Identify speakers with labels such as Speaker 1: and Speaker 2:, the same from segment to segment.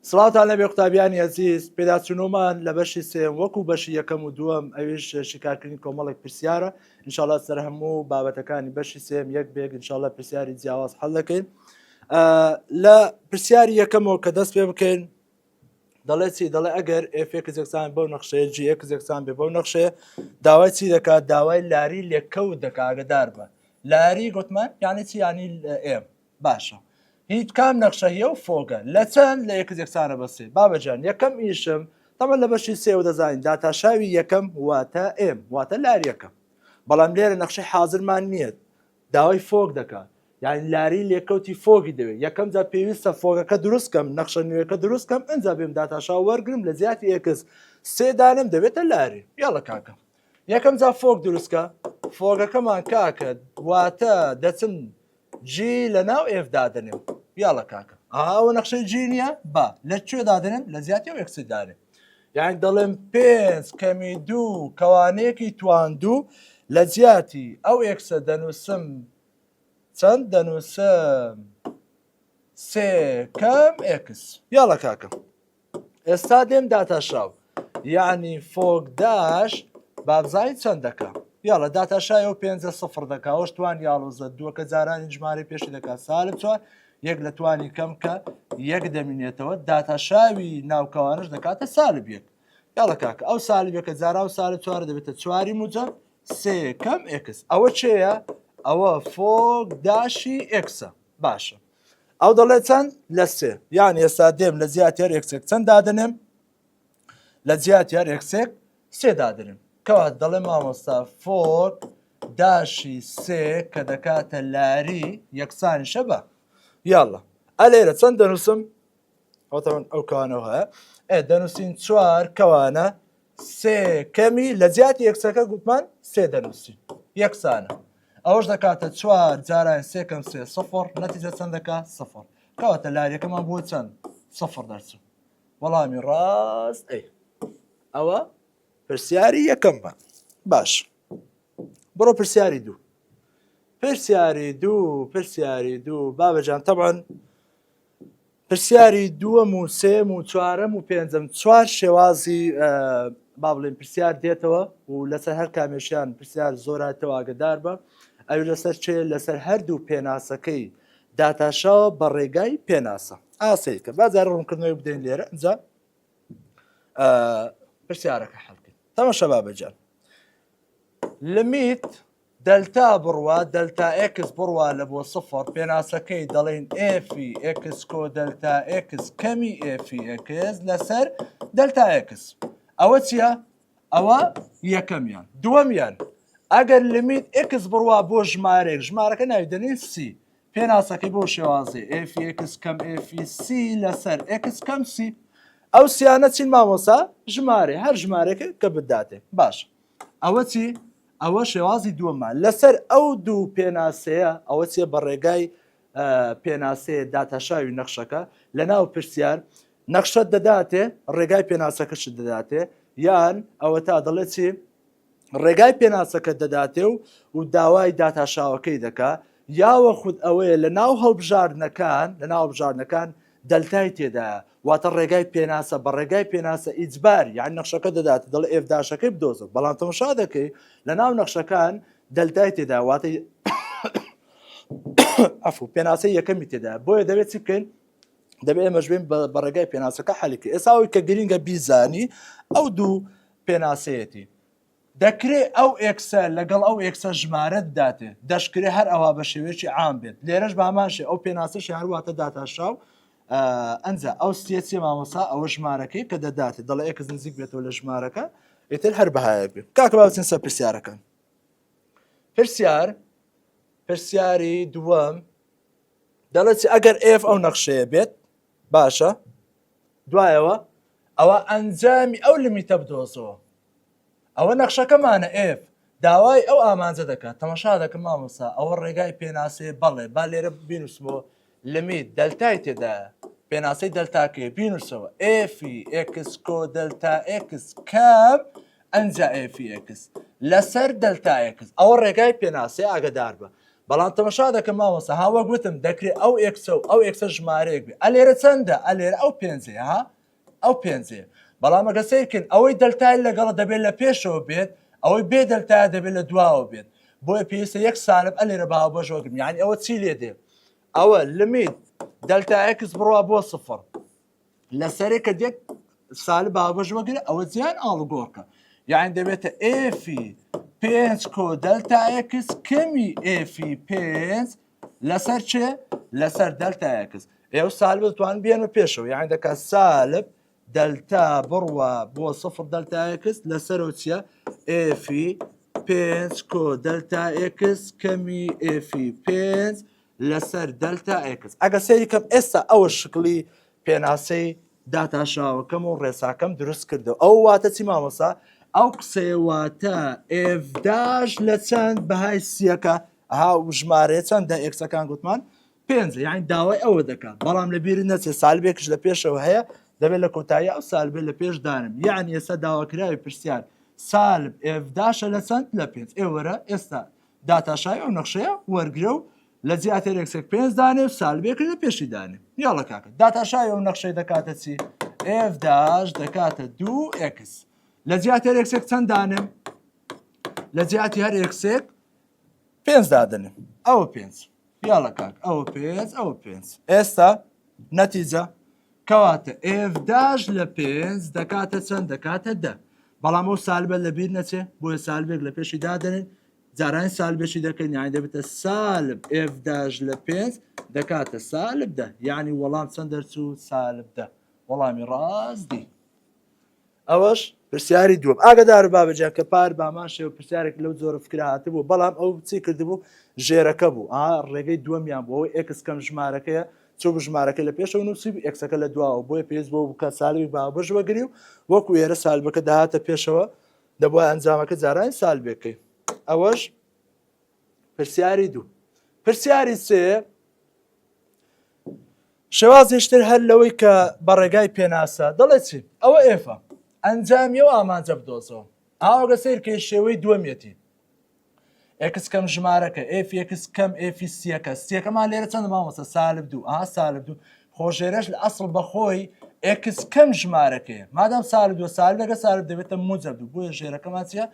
Speaker 1: سڵاوتان لەبێ قوتابیانی ئەزیز، پێداچوونەوەمان لە بەشی سێیەم وەکو بەشی یەکەم و دووەم ئەویش شیکارکردنی کۆمەڵێک پرسیارە ئینشاڵا سەر هەموو بابەتەکانی بەشی سێم یەک بێک ئینشاڵا پرسیاری جیاواز حەل دەکەین لە پرسیاری یەکەمەوە کە دەست پێ بکەین دەڵێ چی دەڵێ ئەگەر f x یەکسان بەو نەخشەیە g x یەکسان بێ بەو نەخشەیە داوای چی دەکات داوای لاری لێکەوت دەکات ئاگدار بە لاری گوتمان یعنی چی یعنی ئێم باشە هیچ کام نەخشە هیە و فۆگە لە چەند لە x یەکسانە بە سێ بابەجان یەکەم ئیشم تەمە لە بەشی سێ و دەزانین داتاشاوی یەکەم واتە ئێم واتە لاریەکە بەڵام لێرە نەخشەی حازرمان نییە داوای فۆک دەکات یعنی لاری لێکەوتی فۆگی دەوێت یەکەم جا پێویستە فۆگەکە دروست کەم نەخشە نوێەکە دروست کەم ئەجا بێم داتاشا وەرگرم لە جیاتی x سێ دانم دەبێتە لاری یاڵە کاکە یەکەم جا فۆک دروستکە فۆگەکەمان کاکە واتە دەچم g لە ناو f دادەنێم یاڵە کاکە ئەوە نەخشەی g نییە با لە کوێ دادەنێم لە جیاتی ئەو x دانێم یان دەڵێم پێنج کەمی دوو کەوانەیەکی تواندوو لە جیاتی ئەو x ە دەنووسم چەند دەنووسم سێ کەم x یاڵە کاکە ئێستا دێم داتاشاو یعنی فۆک dash بابزانین چەند دەکا یاڵە داتاشای و پێنجە سفر دەکا ئەوش توان یاڵۆزە دووەکە جارانی ژمارەی پێشی دەکات سالب چوار یەک لە توانی کەم کە یەک دەمینێتەوە داتاشاوی ناوکەوانش دەکاتە سالب یەک یاڵە کاکە ئەو سالبێکە جارا و سالب چوار دەبێتە چواری موجب سێ کەم x ئەوە چێە ئەوە فۆک dash ی x ە باشە ئەو دەڵێ چەند لە سێ یان ئێستا دێم لە جیاتی هەر x ێک چەند دادەنێم لە جیاتی هەر x ێک سێ دادەنێم کەوات دەڵێ مامۆستا فۆک dash ی سێ کە دەکاتە لاری یەکسانیشە بە یاڵە ئەلێرە چەند دەنووسم ئەوتەوەن ئەو کەوانەوە هەیە ئێ دەنووسین چوار کەوانە سێ کەمی لە جیاتی x ەکە گوتمان سێ دەنووسین یەکسانە ئەوەش دەکاتە چوار جاران سێ کەم سێ سفر نەتیجە چەند دەکات سفر کەواتە لاریەکەمان بۆ چەند سفر دەرچوو وەڵامی ڕاست ئەی ئەوە پرسیاری یەکەممان باش بڕۆ پرسیاری دوو پرسیاری دوو پرسیاری دوو بابەجان تەبان پرسیاری دووەم و سێم و چوارەم و پێنجەم چوار شێوازی با بڵێن پرسیار دێتەوە و لەسەر هەر کامێشیان پرسیار زۆراتەوە ئاگدار بە ئەوی لەسەر چێ لەسەر هەردوو پێناسەکەی داتاشاوە بە ڕێگای پێناسە ئاسەیکە بازار ڕوونکردنەوەی بدەین لێرە ئەجا پرسیارەکە حەلکرد تەمەشە بابەجان لمیت دەلتا بڕوا دەلتا x بڕوا لە بۆ سفر پێناسەکەی دەڵێن f ی x کۆ دەلتا x کەمی f ی x لەسەر دەلتا x ئەوە چییە؟ ئەوە یەکەمیان دووەمیان ئەگەر لمیت x بڕوا بۆ ژمارێک ژمارەکە ناوی دەنێن c پێناسەکەی بۆ شێوازی f ی x کەم f ی c لەسەر x کەم c ئەو سیانە چین مامۆسا ژمارە هەر ژمارەکە کە بداتێ باش ئەوە چی؟ ئەوە شێوازی دووەمە لەسەر ئەو دوو پێناسەیە ئەوە چیە بە ڕێگای پێناسەیە داتاشاوی نەخشەکە لە ناو پرسیار نەخشەت دەداتێ ڕێگای پێناسەکەشت دەداتێ یان ئەوە تا دەڵێ چی ڕێگای پێناسەکە دەداتێ و و داوای داتاشاوەکەی دەکا یاوە خود ئەوەیە لە ناو هەڵبژاردنەکان لە ناو هەڵبژاردنەکان دەلتای تێدایە واتە ڕێگای پێناسە بە ڕێگای پێناسە ئیجبار یان نەخشەکە دەدات دەڵێ f dash ەکەی بدۆزە بەڵام تەمەشا دەکەی لە ناو نەخشەکان دەلتای تێدا واتە ئەفو پێناسەی یەکەمی تێدا بۆیە دەبێت چی بکەین دەبێت ئێمەش بێن بە ڕێگای پێناسەکە حەلیکە ئێستا ئەوەی کە گرنگە بیزانی ئەو دوو پێناسەیەتی دەکرێ ئەو x ە لەگەڵ ئەو x ە ژمارەت بداتێ، دەشکرێ هەر ئەوا بە شێوەیەکی عام بێت. لێرەش بە هەمان شێ ئەو پێناسەشی هەر واتە داتاشراو ئەنجا ئەو c یە چیە مامۆستا ئەوە ژمارەکەی کە دەداتێ دەڵێ x نزیک بێتەوە لە ژمارەکە ئیتر هەر بەهایەک بێ. کاکە با بچین سەر پرسیارەکان. پرسیار پرسیاری دووەم دەڵێت چی ئەگەر f ئەو نەخشەیە بێت باشە دوایەوە ئەوە ئەنجامی ئەو لمیتە بدۆزەوە ئەوە نەخشەکەمانە f داوای ئەو ئامانجە دەکات تەمەشا دەکەم مامۆستا ئەوە ڕێگای پێناسەیە بەڵێ با لێرە بینوسمەوە لمیت دەلتای تێدایە پێناسەی دەلتاکەی بینوسەوە f ی x کۆ دەلتا x کەم ئەنجا f ی x لەسەر دەلتا x ئەوە ڕێگای پێناسەی ئاگدار بە. بەڵام تەمەشا دەکەم مامۆستا ها وەک وتم دەکرێت ئەو x ە و ئەو x ە ژمارەیەک بێ ئەلێرە چەندە ئەلێرە ئەو پێنجەیە ها ئەو پێنجەیە بەڵام ئەگە سەیرکن ئەوەی دەلتای لەگەڵە دەبێت لە پێشەوە بێت ئەوەی بێ دەلتایە دەبێت لە دواوە بێت بۆیە پێویستە یەک سالب ئەلێرە بە هاوبەش وەگرم یعنی ئەوە چی لێ دێ ئەوە limit delta x بڕوا بۆ سفر لەسەرێ کە دێت سالب هاوبەش وەگرە ئەوە جیان ئاڵوگۆڕکە یعنی دەبێتە f ی پێنج کۆ delta x کەمی f ی پێنج لەسەر چێ لەسەر delta x ئێو سالب دەتوان بێنمە پێشەوە یعنی دەکات سالب دەلتا بڕوا بۆ سفر delta x لەسەرەوە چییە f ی پێنج کۆ delta x کەمی f ی پێنج لەسەر delta x ئەگە سەیری کەم ئێستا ئەوە شکڵی پێناسەی داتاشراوەکەم و ڕێساکەم دروست کردو ئەو واتە چی مامۆسا ئەو قسەیە واتە f dash لە چەند بەهای سیەکە ها و ژمارەیە چەندە x ەکان گوتمان پێنج یعنی داوای ئەوە دەکات بەڵام لە بیر نەچێت سالبێکش لە پێشەوە هەیە دەبێت لە کۆتایی ئەو سالبێ لە پێش دانم یعنی ئێستا داواکراوی پرسیار سالب f dash ە لە چەند لە پێنج ئێوەرە ئێستا داتاشای ئەو نەخشەیە وەرگرە و لە جیاتی x ێک پێنج دانێ و سالبێک لە پێشی دانێ یاڵە کاکە داتاشای ئەو نەخشەی دەکاتە چی f dash دەکاتە دوو x لە جیاتی x ێک چەند دانێم لە جیاتی هەر x ێک پێنج دادەنێم ئەوە پێنج یاڵە کاک ئەوە پێنج ئەوە پێنج ئێستا نەتیجە کەواتە f dash لە پێنج دەکاتە چەند دەکاتە دە بەڵام ئەو سالبە لەبیر نەچێ بۆیە سالبێک لە پێشی دادەنێن جارانی سالبێکی دەکەن یانی دەبێتە سالب f dash لە پێنج دەکاتە سالب دە یعنی وەڵام چەند دەرچوو سالب دە وەڵامی ڕاست دی ئەوەش پرسیاری دووەم ئاگدار بابەجان کە پار بامان شێوە پرسیارێک لەو جۆرە فکرە هاتبوو بەڵام ئەو چی کردبوو ژێرەکە بوو ئا ڕێگەی دووەمیان بۆ ئەوەی x کەم ژمارەکەیە چۆ ژمارەکە لە پێشەوە نووسی و x ەکە لە دواوە بۆیە پێویست بۆ بوو کە سالبی باوەش وەگری و وەکو ئێرە سالبەکە داهاتە پێشەوە دەبووە ئەنجامەکە جارانی سالبێکەی ئەوەش پرسیاری دوو پرسیاری سێ شێوازێشتر هەر لەوەی کە بە ڕێگای پێناسە دەڵێ چی ئەوە f ە ئەنجامی و ئامانجە بدۆزەوە ئاوگە سیرکەی شێوەی دووەمیەتی x کەم ژمارەکە f x کەم f ی سیەکە سیەکەمان لێرە چەند مامۆستا سالب دوو ئا سالب دوو خۆژێرەش لە ئەسڵ بەخۆی x کەم ژمارەکەیە مادام سالب دوو سالب لەگە سالب دەبێتە موجب دوو بۆیە ژێرەکەمان چیە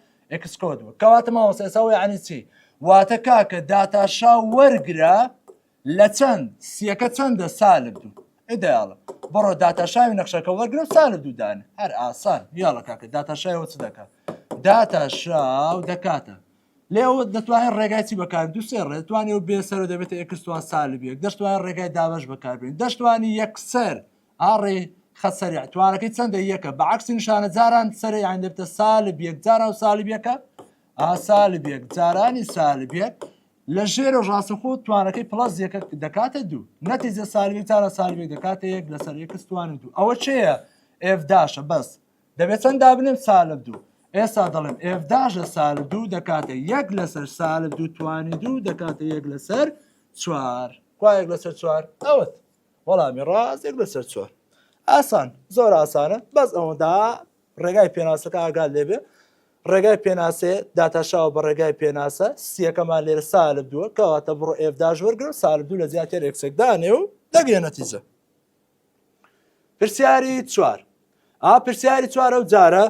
Speaker 1: x کۆ دوو کەواتە مامۆستا ئێستا یعنی چی واتە کاکە داتاشا وەرگرە لە چەند سیەکە چەندە سالب دوو ئیدەیاڵە بڕۆ داتاشاوی نەخشەکە وەرگرە و سالب دوو دانێ هەر ئاسان یاڵە کاکە داتاشایەوە چ دەکات داتاشاو دەکاتە لێەوە دەتوانێت ڕێگای چی بەکار دوو سێ ڕێ دەتوانێت و بێ سەر دەبێتە x توان سالب یەک دەشتوانێت ڕێگای دابەش بەکاربێن دەشتوانی یەکسەر ئاڕێ خەت سەریع توانەکەی چەندە یەکە بە عکسی نیشانە جاران سەر یان دەبتە سالب یەک جاران و سالب یەکە ئا سالب یەک جارانی سالب یەک لە ژێرەوە ڕاستەخۆ توانەکەی plus یەکە دەکاتە دوو نەتیجە سالب یەک جاران سالب یەک دەکاتە یەک لەسەر x توانی دوو ئەوە چێیە f dash ە بەس دەبێت چەند دابنێم سالب دوو ئێستا دەڵێم f dash ە سالب دوو دەکاتە یەک لەسەر سالب دوو توانی دوو دەکاتە یەک لەسەر چوار کوا یەک لەسەر چوار ئەوەت وەڵامی ڕاست یەک لەسەر چوار ئاسان زۆر ئاسانە بەس ئەوەدا ڕێگای پێناسەکە ئاگات لێبێ ڕێگای پێناسێ داتاشاوە بە ڕێگای پێناسە سیەکەمان لێرە سالب دووە کەواتە بڕۆ f dash وەرگرە و سالب دوو لە جیاتی x ێک دانێ و دەگرێ نەتیجە پرسیاری چوار ئا پرسیاری چوارە و جارە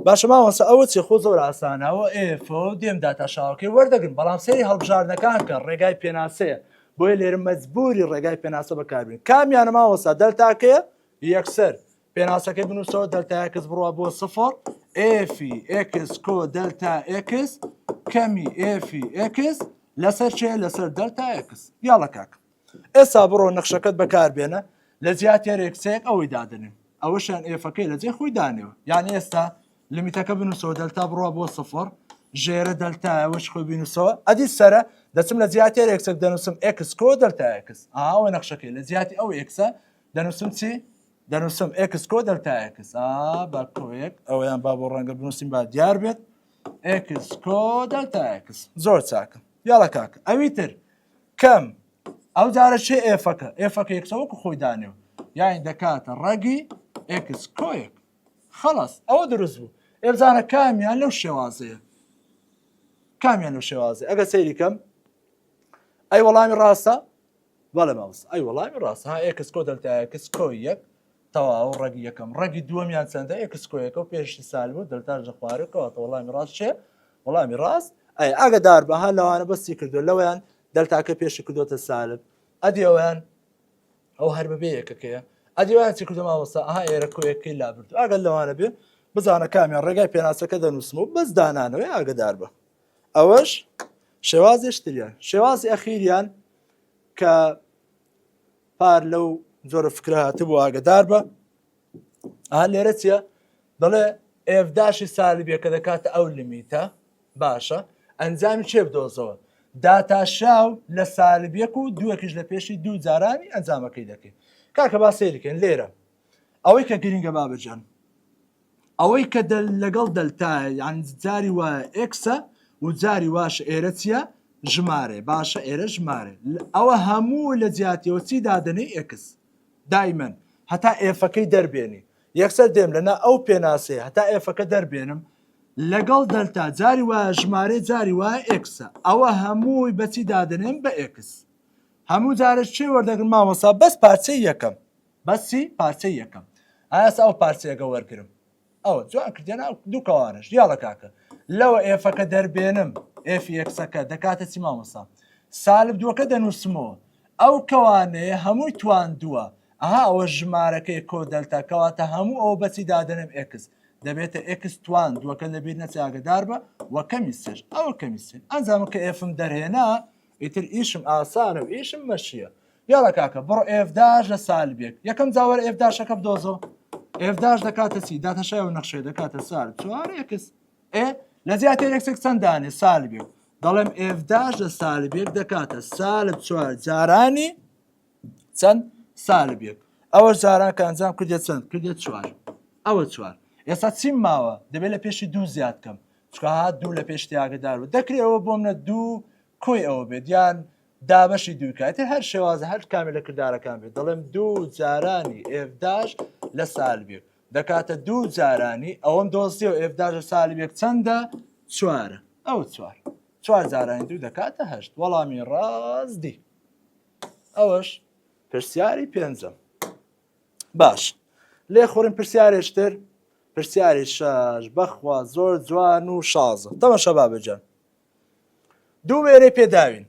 Speaker 1: باشە مامۆستا ئەوە چی خۆ زۆر ئاسانە ئەوە f و دێم داتاشاوەکەی وەردەگرم بەڵام سەیری هەڵبژاردنەکان کە ڕێگای پێناسەیە بۆیە لێرە مەجبوری ڕێگای پێناسە بەکاربێن کامیانە مامۆستا دەلتاکەیە یەکسەر پێناسەکەی بنووسەوە delta x بڕوا بۆ سفر f ی x کۆ delta x کەمی f ی x لەسەر چێ لەسەر delta x یاڵە کاک ئێستا بڕۆ نەخشەکەت بەکاربێنە لە جیاتی هەر x ێک ئەوەی دادەنێم ئەوەشیان f ەکەی لە جێ خۆی دانێوە یان ئێستا limit ەکە بنووسەوە دەلتا بڕوا بۆ سفر ژێرە دەلتا ئەوەش خۆی بینوسەوە ئەدی سەرە دەچم لە جیاتی هەر x ێک دەنووسم x کۆ delta x ئاوە نەخشەکەی لە جیاتی ئەو x ە دەنووسم چی دەنووسم x کۆ delta x ئا بە کۆیەک ئەوەیان با بۆ ڕەنگە بنووسین با دیار بێت x کۆ delta x زۆر چاکە یاڵە کاکە ئەوی تر کەم ئەو جارە چێ f ەکە f ەکە یەکسە وەکو خۆی دانێ و یاین دەکاتە ڕەگی x کۆیەک خەڵاس ئەوە دروست بوو ئێبزانە کامیان لەو شێوازەیە کامیان لەو شێوازە ئەگە سەیری کەم. ئەی وەڵامی ڕاستە؟ بەڵێ مامۆستا ئەی وەڵامی ڕاستە ها x کۆ دەلتا x کۆ یەک تەواو ڕەگی یەکەم ڕەگی دووەمیان چەندە x کۆ یەکە و پێشی سالب و دەلتاش لە خوارەوە کەواتە وەڵامی ڕاست چییە؟ وەڵامی ڕاست ئەی ئاگادار بە ها لەوانە بەسی کردو لەوەیان دەلتاکە پێشی کردوتە سالب ئەدی ئەویان ئەو هەر بەبێ یەکەکەیە ئەدی ئەویان چی کردو مامۆستا ئەها ئێرە کۆیەکەی لابردو ئاگەر لەوانە بێ بزانە کامیان ڕێگای پێناسەکە دەنووسم و بەس دانانەوەی ئاگدار بە ئەوەش شێوازی شتریان شێوازی ئەخیریان کە پار لەو جۆرە فکرە هاتبوو ئاگدار بە ئا لێرە چییە دەڵێ f dash ی سالبیەکە دەکاتە ئەو limit ە باشە ئەنجامی چێ بدۆزەوە داتاشراو لە سالب یەک و دووەکیش لە پێشی دوو جارانی ئەنجامەکەی دەکەین کاکە با سەیرکەین لێرە ئەوەی کە گرنگە بابەجان ئەوەی کە دەل لەگەڵ دەلتایە یان جاری وایە x ە و جاری واش ئێرە چییە ژمارە باشە ئێرە ژمارە ئەوە هەموو لە جیاتیەوە چی دادەنێی x دایمەن هەتا f ەکەی دەربێنی یەکسەر دێم لەنا ئەو پێناسەیە هەتا f ەکە دەربێنم لەگەڵ دەلتا جاری وایە ژمارەی جاری وایە x ە ئەوە هەمووی بەچی دادەنێم بە x هەموو جارێک چێ وەردەگرم مامۆسا بەس پارچەی یەکەم بەس چی پارچەی یەکەم ئاسا ئەو پارچەیەگە وەرگرم ئەوە جوان کردیان ئەو دوو کەوانەش یاڵە کاکە لەوە f ەکە دەربێنم f x ەکە دەکاتە چی مامۆسا سالب دووەکە دەنووسمەوە ئەو کەوانەیە هەمووی تواندووە ئەها ئەوە ژمارەکەی کۆ دەلتا کەواتە هەموو ئەوە بەچی دادەنێم x دەبێتە x توان دووەکە لەبیر نەچێ ئاگدار بە وە کەمی سێش ئەوە کەمی سێ ئەنجامە کە f م دەرهێنا ئیتر ئیشم ئاسانە و ئیشم مەشیە یاڵا کاکە بڕۆ f dash لە سالب یەک یەکەم جاوەر f dash ەکە بدۆزۆ f dash دەکاتە چی داتەشای و نەخشەی دەکاتە سالب چوار x ئێ لە جیاتی x ێک چەند دانێ سالب یەک دەڵێم f dash لە سالب یەک دەکاتە سالب چوار جارانی چەند سالب یەک ئەوە جاران کە ئەنجام کردێ چەند کردێ چوار ئەوە چوار ئێستا چیم ماوە دەبێت لە پێشی دوو زیاد کەم چکە هات دوو لە پێش تیاگەدار و دەکرێت ئەوە بۆ منە دوو کۆی ئەوە بێت یان دابەشی دوو کە ئیتر هەر شێوازە هەر کامێ لە کردارەکان بێت دەڵێم دوو جارانی f dash لە سالب یەک دەکاتە دوو جارانی ئەوەم دۆزیەوە f dash لە سالب یەک چەندە چوارە ئەو چوار چوار جارانی دوو دەکاتە هەشت وەڵامی ڕاست D ئەوەش پرسیاری پێنجەم باش لێخوڕین پرسیارێشتر پرسیاری شەش بەخوا زۆر جوان و شازە تەمەشا بابەجان دوو وێنەی پێداوین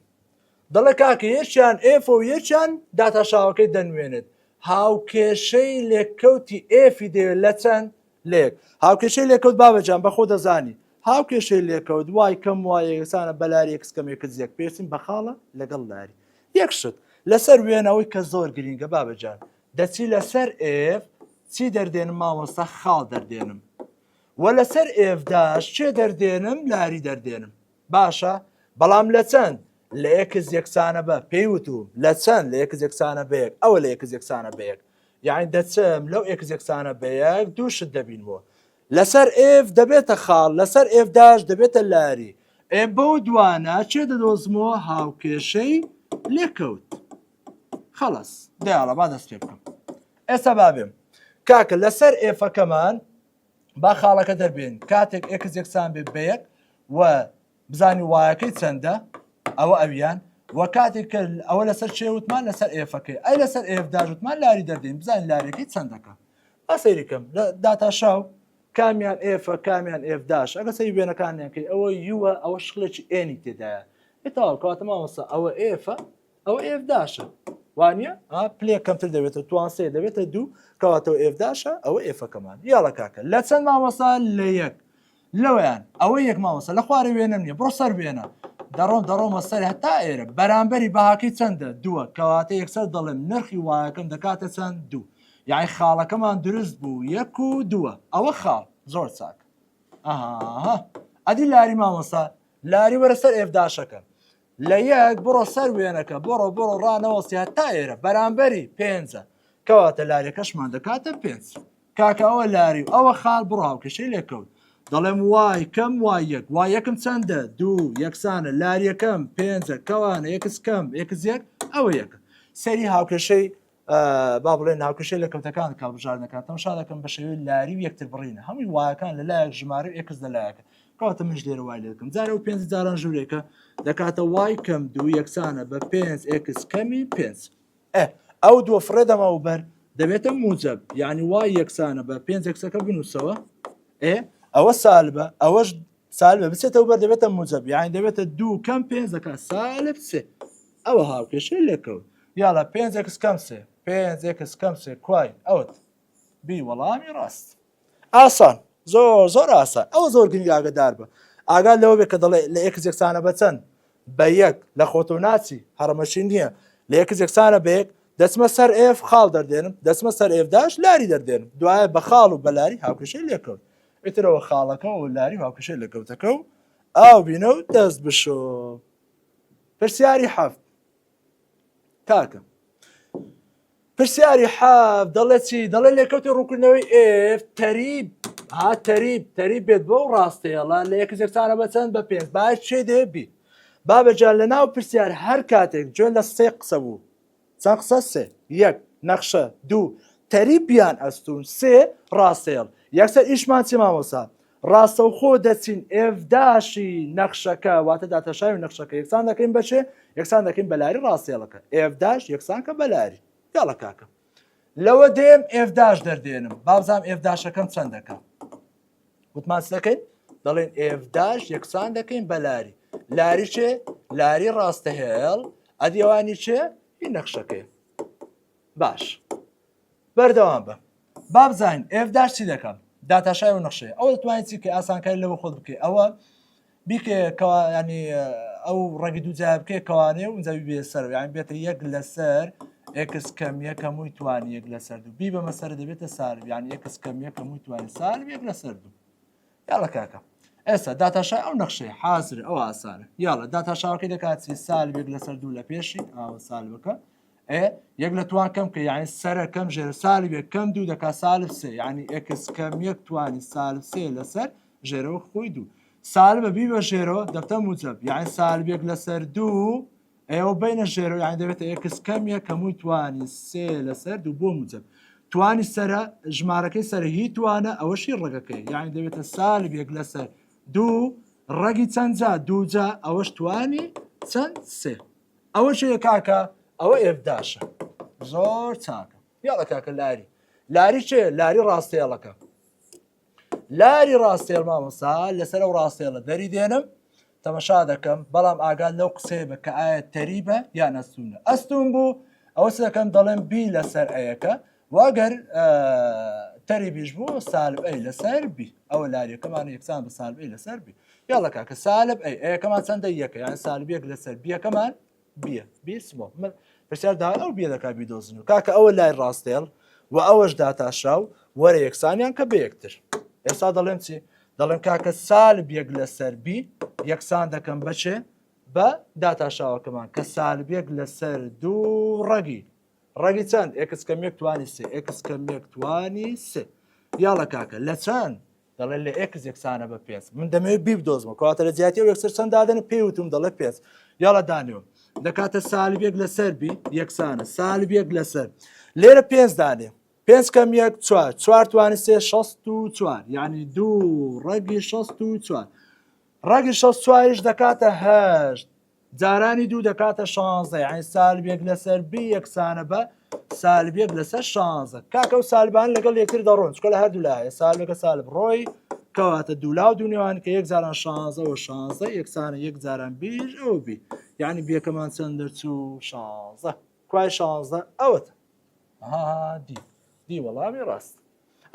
Speaker 1: دەڵێ کاکە یەکیان f و یەکیان داتاشاوەکەی دەنوێنێت هاوکێشەی لێکەوتی f ی دەوێت لە چەند لێک هاوکێشەی لێکەوت بابەجان بەخۆ دەزانی هاوکێشەی لێکەوت y کەم y یەکسانە بەلاری x کەم x یەک پێویستیم بە خاڵە لەگەڵ لاری یەک شت لەسەر وێنەوەی کە زۆر گرینگە بابەجان دەچی لەسەر f چی دەردێنم مامۆستا خاڵ دەردێنم وە لەسەر f dash چێ دەردێنم لاری دەردێنم باشە بەڵام لە چەند لە x یەکسانە بە پێی وتوم لە چەند لە x یەکسانە بە یەک ئەوە لە x یەکسانە بە یەک یعنی دەچم لەو x یەکسانە بە یەک دوو شت دەبینمەوە لەسەر f دەبێتە خاڵ لەسەر f dash دەبێتە لاری ئێ بەو دوانە چێ دەدۆزمەوە هاوکێشەی لێکەوت خەڵەس دەیاڵە با دەست پێ بکەم ئێستا بابێم کاکە لەسەر f ەکەمان با خاڵەکە دەربێن کاتێک x یەکسان بێ بە یەک و بزانی y ەکەی چەندە ئەوە ئەویان و کاتێک کە ئەوە لەسەر چێ وتمان لەسەر f ەکەی ئەی لەسەر f dash وتمان لاری دەردێن بزانین لاریەکەی چەندەکە با سەیریکەم لە داتاشاو کامیان f ە کامیان f dash ئەگە سەری وێنەکانیان کەی ئەوە u ە ئەوە شکڵێکی N ی تێدایە تەواو کەواتە مامۆستا ئەوە f ە ئەوە f dash ە وانە پلێ کەمتر دەبێتە توان سێ دەبێتە دوو کەواتەوە f dash ە ئەوە f ەکەمان یاڵە کاکە لە چەند مامۆستا لە یەک لەوەیان ئەوە یەک مامۆستا لە خوارێ وێنەم نییە بڕۆ سەر وێنە دەڕۆم دەڕۆمە سەر هەتا ئێرە بەرامبەری بەهاکەی چەندە دووە کەواتە یەکسەر دەڵێم نرخی y ەکەم دەکاتە چەند دوو یعنی خاڵەکەمان دروست بوو یەک و دووە ئەوە خاڵ زۆر چاک ئەها ئەدی لاری مامۆستا لاری وەرە سەر f dash ەکە لە یەک بڕۆ سەر وێنەکە بڕۆ بڕۆ ڕانەوەستی هەتا ئێرە بەرامبەری پێنجە کەواتە لاریەکەشمان دەکاتە پێنج کاکە ئەوە لاری و ئەوە خاڵ بڕۆ هاوکێشەی لێکەوت دەڵێم y کەم y یەک y یەکم چەندە دوو یەکسانە لاریەکەم پێنجە کەوانە x کەم x یەک ئەوە یەکە سەری هاوکێشەی. با بڵێن هاوکێشەی لێکەوتەکان کە هەڵبژاردنەکان تەماشا دەکەم بە شێوەی لاری و یەکتر بڕینە هەمووی y ەکان لە لایەک ژمارە و x لە لایەکە کەواتە منش لێرە وای لێ دەکەم جارە و پێنج جاران ژوورێکە دەکاتە y کەم دوو یەکسانە بە پێنج x کەمی پێنج ئە ئەو دووە فڕێ دەمەوە بەر دەبێتە موجب یعنی y یەکسانە بە پێنج x ەکە بنووسەوە ئێ ئەوە سالبە ئەوەش سالبە بچێتەوە بەر دەبێتە موجب یعنی دەبێتە دوو کەم پێنج دەکات سالب سێ ئەوە هاوکێشەی لێکەوت یاڵا پێنج x کەم سێ پێنج x کەم سێ کوای ئەوت B وەڵامی ڕاست ئاسان زۆر زۆر ئاسان ئەوە زۆر گرنگ ئاگدار بە ئاگات لەوە بێ کە دەڵێ لە x یەکسانە بە چەند بە یەک لە خۆتۆ ناچی هەڕەمەشی نییە لە x یەکسانە بە یەک دەچمە سەر f خاڵ دەردێنم دەچمە سەر f dash لاری دەردێنم دوایە بە خاڵ و بەلاری هاوکێشەی لێکەوت ئیترەوە خاڵەکە و لاری و هاوکێشەی لێکەوتەکە و ئاو بینە و دەست بشۆ پرسیاری حەفت کاکە پرسیاری حەفت دەڵێ چی دەڵێ لێکەوتی ڕووکردنەوەی f تەریب ها تەریب تەریب بێت بۆ ڕاستەیەڵە لە x یەکسانە بە چەند بە پێنج باش چێ دێ B بابەجان لە ناو پرسیار هەر کاتێک جوێن لە سێ قسە بوو چەند قسە سێ یەک نەخشە دوو تەریب یان ئەستون سێ ڕاستێڵ یەکسەر ئیشمان چی مامۆسا ڕاستەوخۆ دەچین f dash ی نەخشەکە واتە داتاشاوی نەخشەکە یەکسان دەکەین بەچێ یەکسان دەکەین بەلاری ڕاستێڵەکە f dash یەکسان کە بەلاری یاڵە کاکە لەوە دێم f dash دەردێنم بابزانام f dash ەکەم چەند دەکەم وتمان چ دەکەین دەڵێن f dash یەکسان دەکەین بە لاری لاری چێ لاری ڕاستە هێڵ ئەدیوانی چێ هی نەخشەکەی باش بەردەوام بە بابزانین f dash چی دەکەم داتاشای و نەخشەیە ئەوە دەتوانین چی کە ئاسانکاری لەوە خۆت بکەی ئەوە بیکێ کەوا ینی ئەو ڕەگی دوو جای بکەی کەوانێ و ئینجا بێ سەر یان بێتە یەک لەسەر x کەم یەک هەمووی توانی یەک لەسەر دوو بی بەمە سەر دەبێتە سالب یان x کەم یەک هەمووی توانی سالب یەک لەسەر دوو یاڵە کاکە ئێستا داتاشای ئەو نەخشەی حازر ئەو ئاسانە یاڵە داتاشاوەکەی دەکات چی سالب یەک لەسەر دوو لە پێشی ئاوە سالبەکە ئێ یەک لە توان کەم کە یعنی سەرە کەم ژێرە سالب یەک کەم دوو دەکات سالب سێ یعنی x کەم یەک توانی سالب سێ لەسەر ژێرەوە خۆی دوو سالبە بی بە ژێرەوە دەبتە موجب یعنی سالب یەک لەسەر دوو ئێوە بینە ژێرەوە یعنی دەبێتە x کەم یەک هەمووی توانی سێ لەسەر دوو بۆ موجب توانی سەرە ژمارەکەی سەر هی توانە ئەوەشی ڕەگەکەی یعنی دەبێتە سالب یەک لەسەر دوو ڕەگی چەند جا دوو جا ئەوەش توانی چەند سێ ئەوە چیە کاکە ئەوە f dash ە زۆر چاکە یاڵە کاکە لاری لاری چێ لاری ڕاستێڵەکە لاری ڕاستێڵ مامۆسا لەسەر ئەو ڕاستێڵە دەری دێنم تەمەشا دەکەم بەڵام ئاگات لەو قسەیە بە کە ئایا تەریبە یان ئەستونە ئەستون بوو ئەوە دەکەم دەڵێم B لەسەر a یەکە واگەر تەریبیش بوو سالب a لەسەر B ئەوە لاریەکەمان یەکسان بە سالب a لەسەر B یاڵە کاکە سالب a a یەکەمان چەندە یەکە یان سالب یەک لەسەر B یەکەمان B یە B small من پرسیار دا ئەو B یە دەکا بیدۆزن و کاکە ئەوە لای ڕاستێڵ و ئەوەش داتاشراو وەرە یەکسانیان کە بە یەکتر ئێستا دەڵێم چی دەڵێم کاکە سالب یەک لەسەر B یەکسان دەکەم بەچێ بە داتاشاوەکەمان کە سالب یەک لەسەر دوو ڕەگی ڕەگی چەند x کەم یەک توانی سێ x کەم یەک توانی سێ یاڵە کاکە لە چەند دەڵێ لە x یەکسانە بە پێنج من دەمەوێت B بدۆزمەوە کەواتە لە جیاتی ئەو یەکسەر چەند دادەن پێی وتم دەڵێ پێنج یاڵە دانێوە دەکاتە سالب یەک لەسەر B یەکسانە سالب یەک لەسەر لێرە پێنج دانێ پێنج کەم یەک چوار چوار توانی سێ 64 یعنی دوو ڕەگی 64 ڕەگی 64یش دەکاتە هەشت جارانی دوو دەکاتە شانزە یانی سالب یەک لەسەر B یەکسانە بە سالب یەک لەسەر شانزە کاکە و سالبان لەگەڵ یەکتر دەڕۆن چکە لە هەردوو لایە سالبەکە سالب ڕۆی کەواتە دوولا و دوو نێوان کە یەک جاران شانزە و شانزە یەکسانە یەک جاران B ش ئەو B یعنی B یەکەمان چەند دەرچوو شانزە کوای شانزە ئەوەتە ها D D وەڵامی ڕاست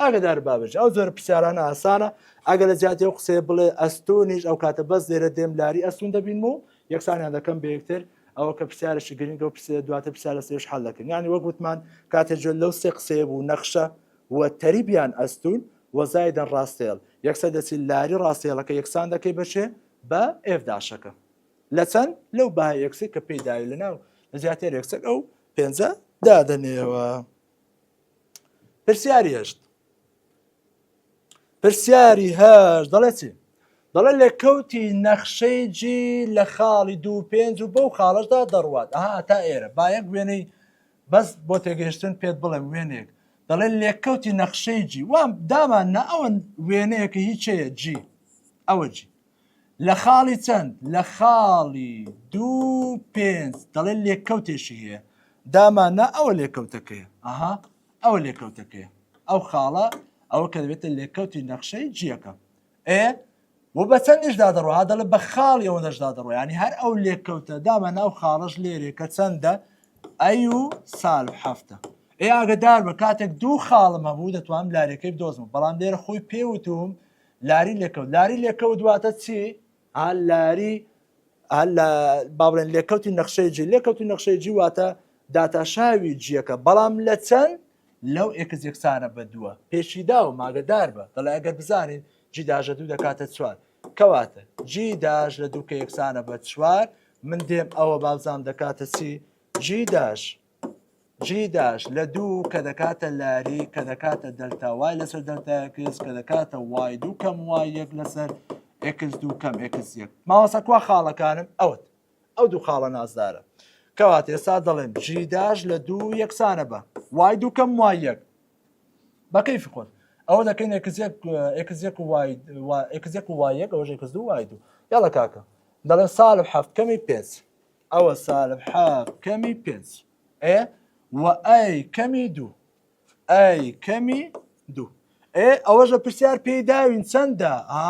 Speaker 1: ئاگدار بابج ئەو جۆرە پرسیارانە ئاسانە ئەگەر لە جیاتی ئەو قسەیە بڵێ ئەستونیش ئەو کاتە بەس لێرە دێم لاری ئەستون دەبینم و یەکسانیان دەکەم بە یەکتر ئەوە کە پرسیارێکی گرنگە و پرسیار دواتر پرسیار لەسەرش حل دەکەن یعنی وەک وتمان کاتێ جۆ لەو سێ قسەیە بوو نەخشە و تەریبیان ئەستون و زایدن ڕاستێڵ یەکسەر دەچی لاری ڕاستێڵەکە یەکسان دەکەی بەچێ بە f dash ەکە لە چەند لەو بەهای x ی کە پێی داوی لە ناو لە جیاتی یەکسەر ئەو پێنجە دادەنێەوە پرسیاری هەشت پرسیاری هەشت دەڵێ چی دەڵێ لە کەوتی نەخشەی G لە خاڵی دوو پێنج و بەو خاڵەشدا دەڕوات ئەها تا ئێرە با یەک وێنەی بەس بۆ تێگەیشتن پێت بڵێم وێنەیەک دەڵێ لێکەوتی نەخشەی g وام دامان نا ئەوە وێنەیەکە هیچەیە g ئەوە g لە خاڵی چەند لە خاڵی دوو پێنج دەڵێ لێکەوتێکی هەیە دامان نا ئەوە لێکەوتەکەیە ئەها ئەوە لێکەوتەکەیە ئەو خاڵە ئەوە کە دەبێتە لێکەوتی نەخشەی g یەکە ئێ و بە چەندیشدا دەڕۆ ها دەڵێ بە خاڵی ئەوەندەشدا دەڕۆ ینی هەر ئەو لێکەوتە دامە ناو خاڵەش لێرێ کە چەندە a و سالب حەفتە ئێ ئاگدار بە کاتێک دوو خاڵم هەبوو دەتوانم لارەکەی بدۆزم بەڵام لێرە خۆی پێوتوم لاری لێکەوت لاری لێکەوت واتە چی ها لاری با بڵێن لێکەوتی نەخشەی g لێکەوتی نەخشەی g واتە داتاشاوی g یەکە بەڵام لە چەند لەو x یەکسانە بە دووە پێشی داوە ئاگەدار بە دەڵێ ئەگەر بزانین g dash لە دوو دەکاتە چوار کەواتە g dash لە دوو کە یەکسانە بە چوار من دێم ئەوە بابزانم دەکاتە چی g dash g dash لە دوو کە دەکاتە لاری کە دەکاتە دەلتا y لەسەر دەلتا x کە دەکاتە y دوو کەم y یەک لەسەر x دوو کەم x یەک ماوەسە کوا خاڵەکانم ئەوت ئەو دوو خاڵە نازدارە کەواتە ئێستا دەڵێم g dash لە دوو یەکسانە بە y دوو کەم y یەک بە کەیفی خۆت ئەوە دەکەین x یەک x یەک و y x یەک و y یەک ئەوەش x دوو y دوو یاڵە کاکە دەڵێن سالب حەفت کەمی پێنج ئەوە سالب حەفت کەمی پێنج ئێ و a کەمی دوو a کەمی دوو ئێ ئەوەش لە پرسیار پێی داوین چەندە ئا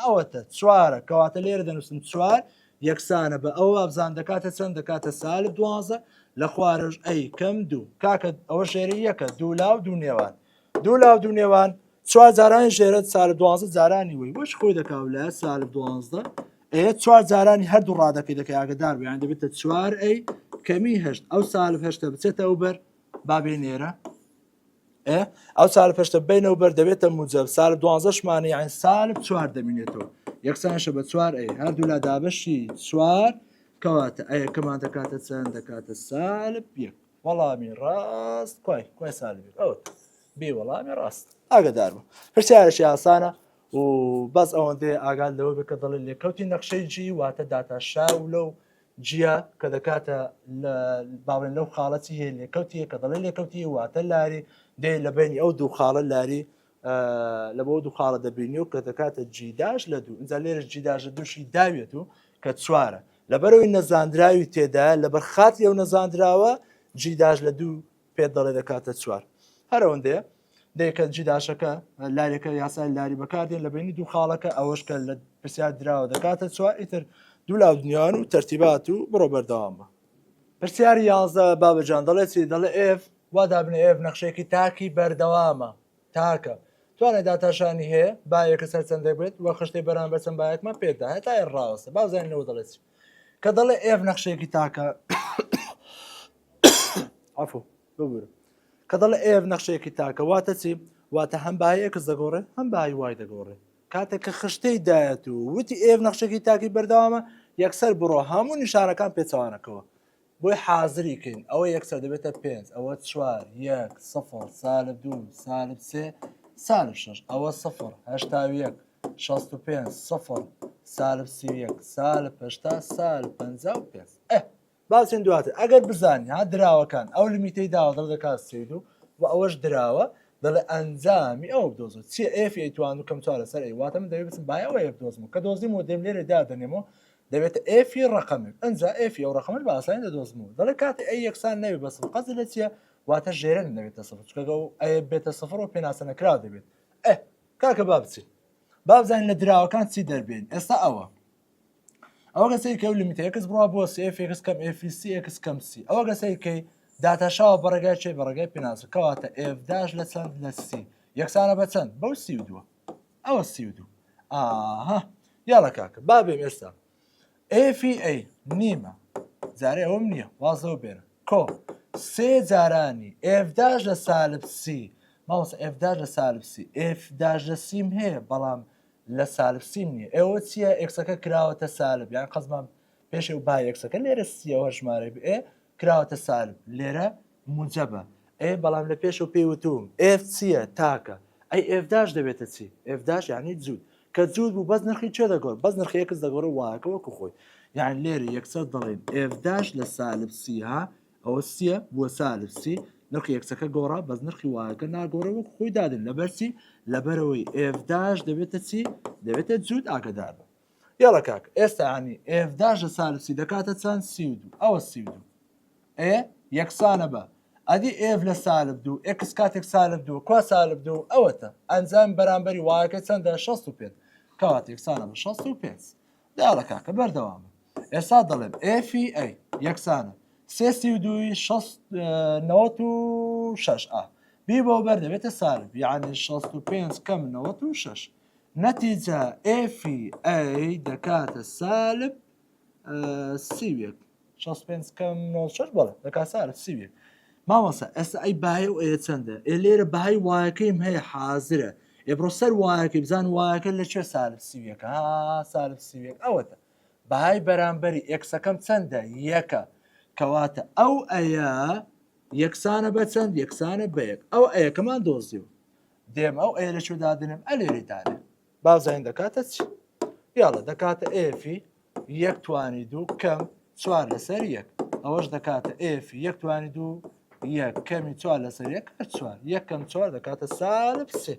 Speaker 1: ئەوەتە چوارە کەواتە لێرە دەنووسم چوار یەکسانە بە ئەوە وابزان دەکاتە چەند دەکاتە سالب دوازدە لە خوارەش a کەم دوو کاکە ئەوە ژێری یەکە دوو لاو دوو نێوان دوو لاو دوو نێوان چوار جارانی ژێرە سالب دوازدە جارانی وەی وەش خۆی دەکاو لە سالب دوازدە ئێ چوار جارانی هەردوو ڕادەکەی دەکەی ئاگدار بیان دەبێتە چوار a کەمی هەشت ئەو سالب هەشتە بچێتە ئەو بەر با بێنێرە ئێ ئەو سالب هەشتە بینەوە بەر دەبێتە موجب سالب دوازدەشمانە یان سالب چوار دەمینێتەوە یەکسانشە بە چوار a هەردوو لا دابەشی چوار کەواتە a یەکەمان دەکاتە چەند دەکاتە سالب یەک وەڵامی ڕاست کوای کوای سالب یەک ئەوە بێ وەڵامی ڕاست ئاگدار بوو پرسیارێکی ئاسانە و بەس ئەوەندەیە ئاگات لەوە بێت کە دەڵێ لێکەوتی نەخشەی g واتە داتاشاو لەو جیا کە دەکاتە لە باڵێن لەو خاڵە چی هەیە لێکەوتیە کە دەڵێ لێکەوتی واتە لاری دێ لە بینی ئەو دوو خاڵە لاری لە بۆ دوو خاڵە دەبینی و کە دەکاتە g dash لە دوو ئینجا لێرە g dash لە دووشی داوێت و کە چوارە لەبەرەوەی نەزاندراوی تێدا لەبەر خاتری ئەو نەزاندراوە g dash لە دوو پێت دەڵێ دەکاتە چوار هەر ئەوەندەیە دەیکە g dash ەکە لارێکە یاسای لاری بەکاردێن لە بینی دوو خاڵەکە ئەوەش کە لە پرسیار دراوە دەکاتە چوار ئیتر دوو لاو دنیان و تەرتیبات و بڕۆ بەردەوام بە. پرسیاری یانزە بابەجان دەڵێ چی دەڵێ f وا دابنێ f نەخشەیەکی تاکی بەردەوامە تاکە توانای داتاشانی هەیە بایەکە سەر چەندێک بێت وە خشتەی بەرامبەر چەند بایەکمان پێدا هەتا ڕاوەستە بازانینەوە دەڵێ چی کە دەڵێ f نەخشەیەکی تاکە عفو ببورە کە دەڵێ f نەخشەیەکی تاکە واتە چی واتە هەم بای x دەگۆڕێ هەم بای y دەگۆڕێ کاتێک کە خشتەی دایەت و وتی f نەخشەکی تاکی بەردەوامە یەکسەر بڕۆ هەموو نیشانەکان پێچوانەکەەوە بۆی حازری کەین ئەوە یەکسەر دەبێتە پێنج ئەوە چوار یەک سفر سالب دوو سالب سێ سالب شش ئەوە سفر هەشتا و یەک شەست و پێنج سفر سالب 31 سالب هەشتا سالب 55 ئە باسین دواتر ئەگەر بزانی ها دراوەکان ئەو limit ەی داوە دڵ دەکات سید و و ئەوەش دراوە دەڵێ ئەنجامی ئەو بدۆزە چیە f a توان و کەم چوار لەسەر a واتە من دەبێت بچم بای ئەوە f دۆزم کە دۆزیم و دێم لێرە دادەنێمەوە دەبێتە f ی ڕقمێک ئەنجا f ی ئەو ڕقمە بە ئاسانی دەدۆزمەوە دەڵێ کاتێ a یەکسان نەبێت بە سفر قەزی لە چییە واتە ژێرە نەبێتە سفر چونکە ئەو a بێتە سفر و پێناسە نەکراو دەبێت ئێ کاکە با بچین با بزانین لە دراوەکان چی دەربێن ئێستا ئەوە ئەوە گە سەیر کەی limit ە x بڕوا بۆ سی f x کەم f سی x کەم سی ئەوە گە سەیر کەی داتاشاوە بە ڕێگای چێ بە ڕێگای پێناسە کەواتە f dash لە چەند لە سی یەکسانە بە چەند بەو سی و دووە ئەوە 32 ئاها یاڵە کاکە با بێم ئێستا f ی a نیمە جارێ ئەوم نییە وازەوە بێنە کۆ سێ جارانی f dash لە سالب سی مامۆستا f dash لە سالب سی f dash لە سیم هەیە بەڵام لە سالب سیم نییە ئێوە چییە x ەکە کراوەتە سالب یان قەزمان پێشێ و با x ەکە لێرە سیەوە ژمارە ئێ کراوەتە سالب لێرە موجەبە ئێ بەڵام لە پێشەوە پێی وتوم f چییە تاکە ئەی f dash دەبێتە چی f dash یعنی جووت کە جووت بوو بەس نرخی چێ دەگۆڕ بەس نرخی x دەگۆڕ y ەکە وەکو خۆی یان لێرە یەکسەر دەڵێن f dash لە سالب سی ها. ئەوە سیە بووە سالب سی نرخی x ەکە گۆڕا بەس نرخی y ەکە ناگۆڕێ وەک خۆی دادن لەبەر چی لەبەرەوەی f dash دەبێتە چی دەبێتە جووت ئاگدار بە یاڵە کاک ئێستا ینی f dash لە سالب سی دەکاتە چەند 32 ئەوە 32 ئێ یەکسانە بە ئەدی f لە سالب دوو x کاتێک سالب دوو کوا سالب دوو ئەوەتە ئەنجام بەرامبەری y ەکە چەندە 65 کەواتە یەکسانە بە 65 داڵە کاکە بەردەوامە ئێستا دەڵێم f ی a یەکسانە سێ سی و دووی 96 ئا بی بۆ بەر دەبێتە سالب یعنی 65 کەم 96 نەتیجە f ی a دەکاتە سالب 31 65 کەم 96 بەڵێ دەکات سالب 31 مامۆستا ئێستا ئەی بای و ئێ چەندە ئێ لێرە بای y ەکەیم هەیە حازرە ئێ بڕۆ سەر y ەکەی بزان y ەکە لە کوێ سالب سیویەکە ها سالب سیویەک ئەوەتە بەهای بەرامبەری x ەکەم چەندە یەکە کەواتە ئەو a یە یەکسانە بە چەند یەکسانە بە یەک ئەو a یەکەمان دۆزیەوە دێم ئەو a لە کوێ دادنم ئەلێری دانێ بازین دەکاتە چی یاڵە دەکاتە f ی یەک توانی دوو کەم چوار لەسەر یەک ئەوەش دەکاتە f یەک توانی دوو یەک کەمی چوار لەسەر یەک هەر چوار یەک کەم چوار دەکاتە سالب سێ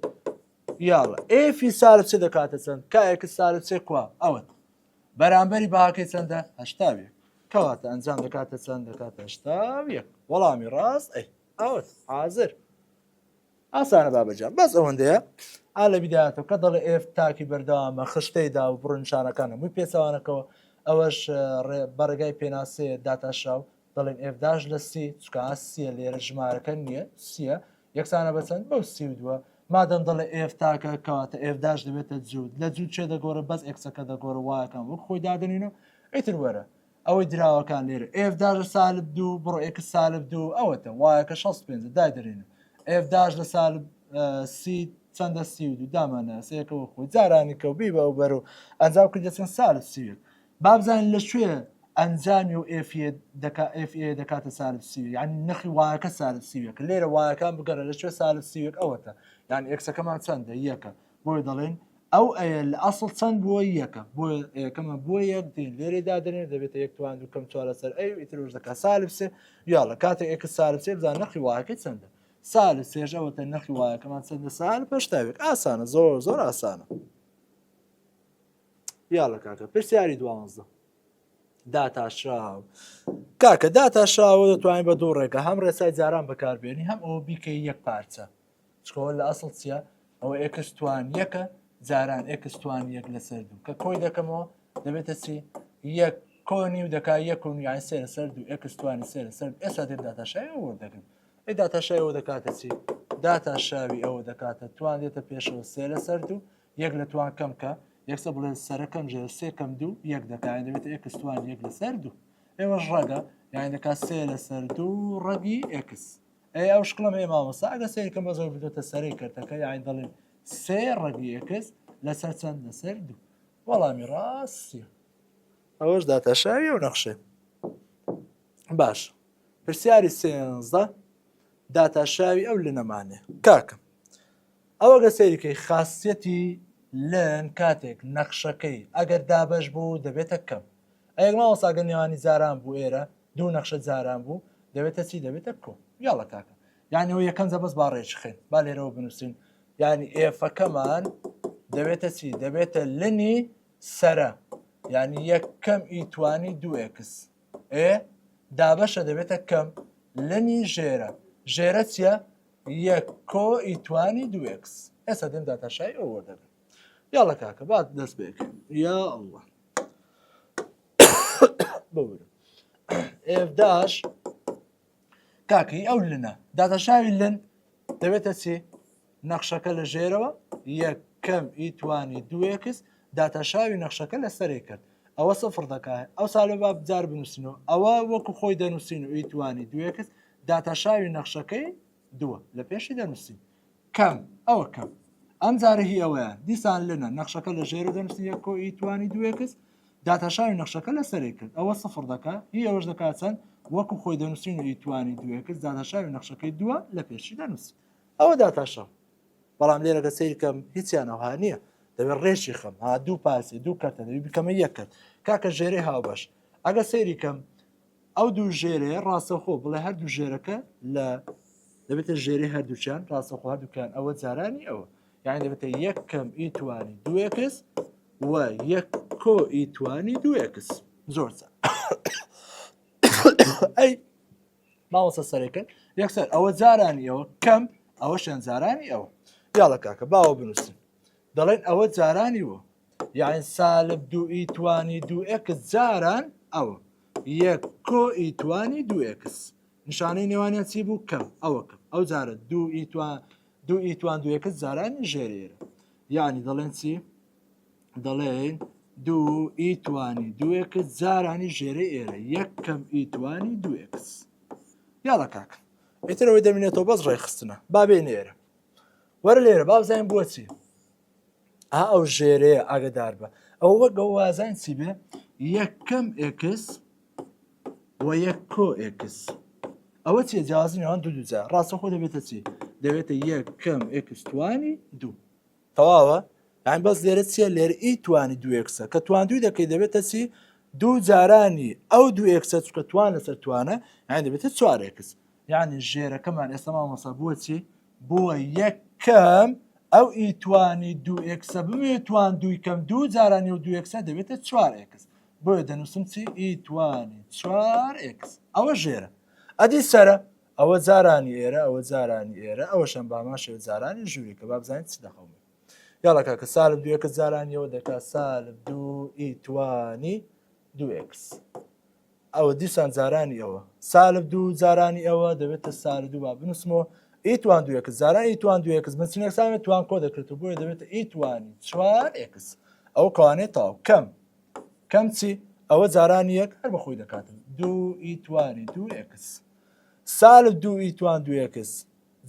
Speaker 1: یاڵە f ی سالب سێ دەکاتە چەند کا x سالب سێ کوا ئەوە بەرامبەری باکەی چەندە هەشتا یەک کەواتە ئەنجام دەکاتە چەند دەکاتە هەشتا یەک وەڵامی ڕاست ئەی ئەوە حاضر ئاسانە بابە جان بەس ئەوەندەیە ئا لە بیدایەتەوە کە دەڵێ f تاکی بەردەوامە خشتەی دا و بڕ نیشانەکان هەمووی پێچەوانەکەوە ئەوەش بە ڕێگای پێناسەیە داتاشراو دەڵێن f dash لە سی چکا سیە لێرە ژمارەکە نییە سیە یەکسانە بە چەند بەو سی و دووە مادەم دەڵێ f تاکە کەواتە f dash دەبێتە جووت لە جووت چێ دەگۆڕێ بەس x ەکە دەگۆڕێ y ەکان وەک خۆی دادەنین و ئیتر وەرە ئەوەی دراوەکان لێرە f dash لە سالب دوو بڕۆ x سالب دوو ئەوەتە y ەکە 65 دای دەرێن f dash لە سالب سی چەندە سی و دوو دامانە سێکەوە خۆی جارانی کە و بی بە ئەو بەر و ئەنجام کرد دەچن سالب سی و یەک بابزانین لە کوێ ئەنجامی و f دەکا f دەکاتە سالب سی یعنی نرخی y ەکە سالب سی و یەک لێرە y ەکان بگەڕێ لە کوێ سالب سی و یەک ئەوەتە یعنی x ەکەمان چەندە یەکە بۆیە دەڵێن ئەو a یە لە ئەسڵ چەند بووە یەکە بۆیە a یەکەمان بووە یەک دین لێرەی دادەنێن دەبێتە یەک توان دوو کەم چوار لەسەر a و ئیتر وش دەکات سالب سێ یاڵە کاتێک x سالب سێ بزان نرخی y ەکەی چەندە سالب سێش ئەوەتە نرخی y ەکەمان چەندە سالب هەشتاوێک ئاسانە زۆر زۆر ئاسانە یاڵە کاکە پرسیاری دوانزە داتاشراو کاکە داتاشراوە دەتوانین بە دوو ڕێگە هەم ڕێسای جاران بەکاربێنی هەم ئەوە بیکەی یەک پارچە چکەوە لە ئەسڵ چییە ئەوە x توان یەکە جاران x توان یەک لەسەر دوو کە کۆی دەکەمەوە دەبێتە چی یەک کۆنی و دەکا یەک و یان سێ لەسەر دوو x توانی سێ لەسەر ئێستا دێم داتاشای ئەوە وەردەگرم ئەی داتاشای ئەوە دەکاتە چی داتاشاوی ئەوە دەکاتە توان دێتە پێشەوە سێ لەسەر دوو یەک لە توان کەم کە یەکسە بڵێ سەرەکەم ژێر سێ کەم دوو یەک دەکات دەبێتە x توان یەک لەسەر دوو ئێوەش ڕەگە یان دەکات سێ لەسەر دوو ڕەگی x ئەی ئەو شکڵم هەیە مامۆستا ئەگە سەیرکەم بە زۆر بردۆتە سەرەی کەرتەکە یاین دەڵێن سێ ڕەگی x لەسەر چەند لەسەر دوو وەڵامی ڕاستیە ئەوەش داتاشاوی و نەخشێ باش پرسیاری سێنزە داتاشاوی ئەو ln ەمانێ کاکەم ئەوە گە سەیرکەی خاصیەتی ln کاتێک نەخشەکەی ئەگەر دابەش بوو دەبێتە کەم ئەیەک مامۆستا گەر نێوانی جاران بوو ئێرە دوو نەخشە جاران بوو دەبێتە چی دەبێتە کۆ یاڵە کاکە یعنی ئەوە یەکەم جە بەس با ڕێکی خەین با لێرەوە بنووسین یعنی f ەکەمان دەبێتە چی دەبێتە ln ی سەرە یعنی یەکەم e توانی دوو x ئێ دابەشە دەبێتە کەم ln ی ژێرە ژێرە چییە یەک کۆ e توانی دوو x ئێستا دێم داتاشای ئەو وەردەگرم یاڵە کاکە با دەست پێکەین یا الله ببورە f dash کاکەی ئەو ln ە داتاشاوی ln دەبێتە چی نەخشەکە لە ژێرەوە یەکەم e توانی دوو x داتاشاوی نەخشەکە لە سەرێ کرد ئەوە سفر دەکات ئەو سالە با بجار بنووسینەوە ئەوە وەکو خۆی دەنووسین و e توانی دوو x داتاشاوی نەخشەکەی دووە لە پێشی دەنووسین کەم ئەوە کەم ئەم جارە هی ئەوەیان دیسان ln ە نەخشەکە لە ژێرە دەنووسین یەک کۆ e توانی دوو x داتاشاوی نەخشەکە لە سەرێک کرد ئەوە سفر دەکا هی ئەوەش دەکات چەند وەکو خۆی دەنووسین و e توانی دوو x داتاشاوی نەخشەکەی دووە لە پێشی دەنووسین ئەوە داتاشاو بەڵام لێرەکە سەیرکەم هیچیان ئەوها نییە دەبێت ڕێکی خەم ها دوو پارچە دوو کەرتە دەبێت بکەمە یەک کەرت کاکە ژێرەی هاوبەش ئەگە سەیری کەم. ئەو دوو ژێرەیە ڕاستەخۆ بڵێ هەردوو ژێرەکە لە دەبێتە ژێری هەردووچیان ڕاستەخۆ هەردووکیان ئەوە جارانی ئەوە یعنی دەبێتە یەک کەم e توانی دوو x و یەک کۆ e توانی دوو x زۆر ئەی مامۆستا سەرەکە یەکسەر ئەوە جارانی ئەوە کەم ئەوەشیان جارانی ئەوە یاڵە کاکە باوە بنووسن دەڵێن ئەوە جارانی بوو یاعین سالب دوو e توانی دوو x جاران ئەوە یەک کۆ e توانی دوو x نیشانەی نێوانیان چی بوو کەم ئەوە کەم ئەو جارە دوو e توان دوو e توان دوو x جارانی ژێرێرە یعنی دەڵێن چی دەڵێن دوو e توانی دوو x جارانی ژێرە ئێرە یەک کەم e توانی دوو x یاڵە کاک ئیتر ئەوەی دەمینێتەوە بەس ڕێکخستنە با بێن ئێرە وەرە لێرە با بزانین بووە چی ئا ئەو ژێرەیە ئاگدار بە ئەوە وەک ئەو وازان چی بێ یەکەم x و یەک کۆ x ئەوە چیە جیازی نێوان دوو دووجا ڕاستەخۆ دەبێتە چی دەبێتە یەک کەم x توانی دوو تەواوە یان بەس لێرە چیە لێرە e توانی دوو x ە کە توان دووی دەکەی دەبێتە چی دوو جارانی ئەو دوو x ە چکە توان لەسەر توانە یان دەبێتە چوار x یعنی ژێرەکەمان ئێستا مامۆسا بووە چی بووە یەکەم ئەو e توانی دوو x ە بمێ توان دووی کەم دوو جارانی و دوو x ە دەبێتە چوار x بۆیە دەنووسم چی e توانی چوار x ئەوە ژێرە ئەدی سەرە ئەوە جارانی ئێرە ئەوە جارانی ئێرە ئەوەشەم بامان شێوە جارانی ژووری کە با بزانین چ دەقەومێ یاڵا کاکە سالب دوو x جارانیەوە دەکا سالب دوو e توانی دوو x ئەوە دیسان جارانی ئەوە سالب دوو جارانی ئەوە دەبێتە سالب دوو با بنووسمەوە e توان دوو x جاران e توان دوو x بنچینەک سامێ توان کۆ دەکرێت و بۆیە دەبێتە e توانی چوار x ئەو کەوانێت تاو کەم کەم چی ئەوە جارانی یەک هەر بەخۆی دەکاتن دوو e توانی دوو x سالب دوو e توان دوو x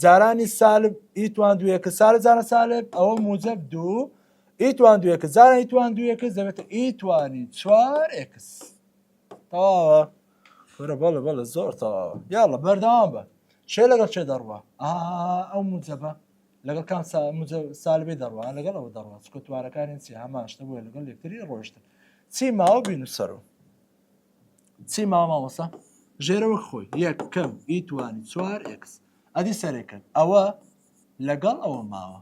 Speaker 1: جارانی سالب e توان دوو x سالب جاران سالب ئەوە موجب دوو e توان دوو x جاران e توان دوو x دەبێتە e توانی چوار x تەواوە کورە بەڵێ بەڵێ زۆر تەواوە یاڵە بەردەوام بە چێ لەگەڵ چێ دەڕوا ئەو موجبە لەگەڵ کام سالبی دەڕوا لەگەڵ ئەوە دەڕوا چکە توارەکانی چی هەمان شتە بۆیە لەگەڵ یەکتری ڕۆشتن چی ماوە بینوسەرەوە چی ماوە مامۆستا ژێرە وەک خۆی یەک کەم e توانی چوار x ئەدی سەرێکن ئەوە لەگەڵ ئەوە ماوە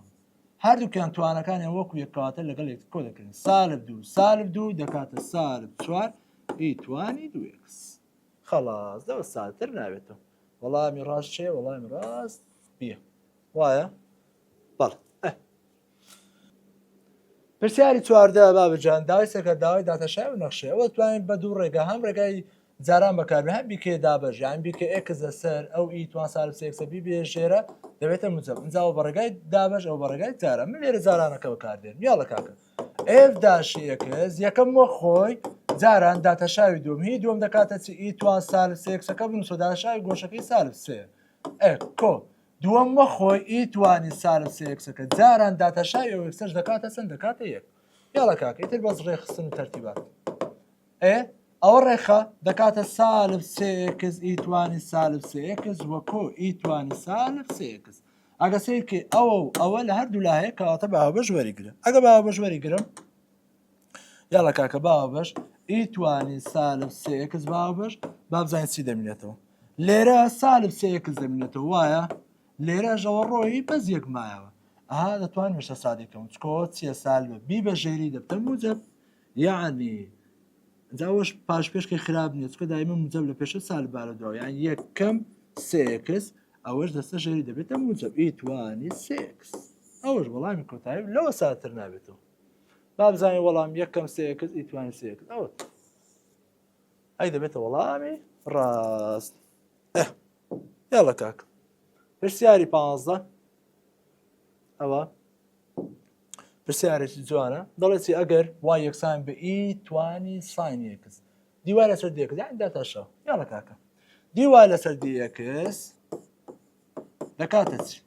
Speaker 1: هەردووکیان توانەکانیان وەکو یەکەواتە لەگەڵ یەک کۆ دەکرێن سالب دوو سالب دوو دەکاتە سالب چوار e توانی دوو x خلاص لەوە ساتر نابێتەوە وەڵامی ڕاست چێ وەڵامی ڕاست بیە وایە بەڵێ پرسیاری 14 بابجان داوای سەکە داوای داتاشای و نەخشەیە ئەوە توانین بە دوو ڕێگا هەم ڕێگای جاران بەکاربێ هەم بیکێ دابەش یان بیکە x لەسەر ئەو e توان سالب سێ x ە بی بێژێرە دەبێتە موجب ئینجا بە ڕێگای دابەش ئەو بە ڕێگای جارە من لێرە جارانەکە بەکاردێن یاڵە کاکە f dash ی x یەکەم وە خۆی جاران داتاشاوی دوم هی دوم دەکاتە چی e توان سالب سێ x ەکە بنووسە داتاشاوی گۆشەکەی سالب سێ ئێ کۆ دووەم وە خۆی e توانی سالب سێ x ەکە جاران داتاشاوی ئەو x ەش دەکاتە چەند دەکاتە یەک یاڵە کاکە ئیتر بەس ڕێخستن و تەرتیبات ئێ ئەوە ڕێخە دەکاتە سالب سێ x e توانی سالب سێ x وە کۆ e توانی سالب سێ x ئەگە سیرکەی ئەوە و ئەوە لە هەردوو لا هەیە کەواتە بە هاوبەش وەریگرە ئەگە بە هاوبەش وەریگرم یاڵە کاکە با هاوبەش e توانی سالب سێ x بە هاوبەش با بزانین چی دەمینێتەوە لێرە سالب سێ x دەمینێتەوە وایە لێرەشەوە ڕۆیی بەس یەک مایەوە ئەها دەتوانم هێشتا سادەکەم چکۆ چییە سالبە بی بە ژێری دەبتە موجب یعنی جا ئەوەش پاش پێشکەی خراپ نییە چونکە دایمە موجب لە پێشە سالب بارە دواوە یان یەکەم سێ x ئەوەش دەستە ژێری دەبێتە موجب e توانی سێ x ئەوەش وەڵامی کۆتایی لەوە ساتر نابێتەوە با بزانین وەڵام یەکەم سێ x e توانی سێ x ئەوە ئەی دەبێتە وەڵامی ڕاست یاڵە کاک پرسیاری پازدە ئەوە پرسیارێکی جوانە دەڵێت چی ئەگەر y یەکسان بە e توانی sine x dy لەسەر dx یان داتاشە یاڵە کاکە dy لەسەر dx دەکاتە چی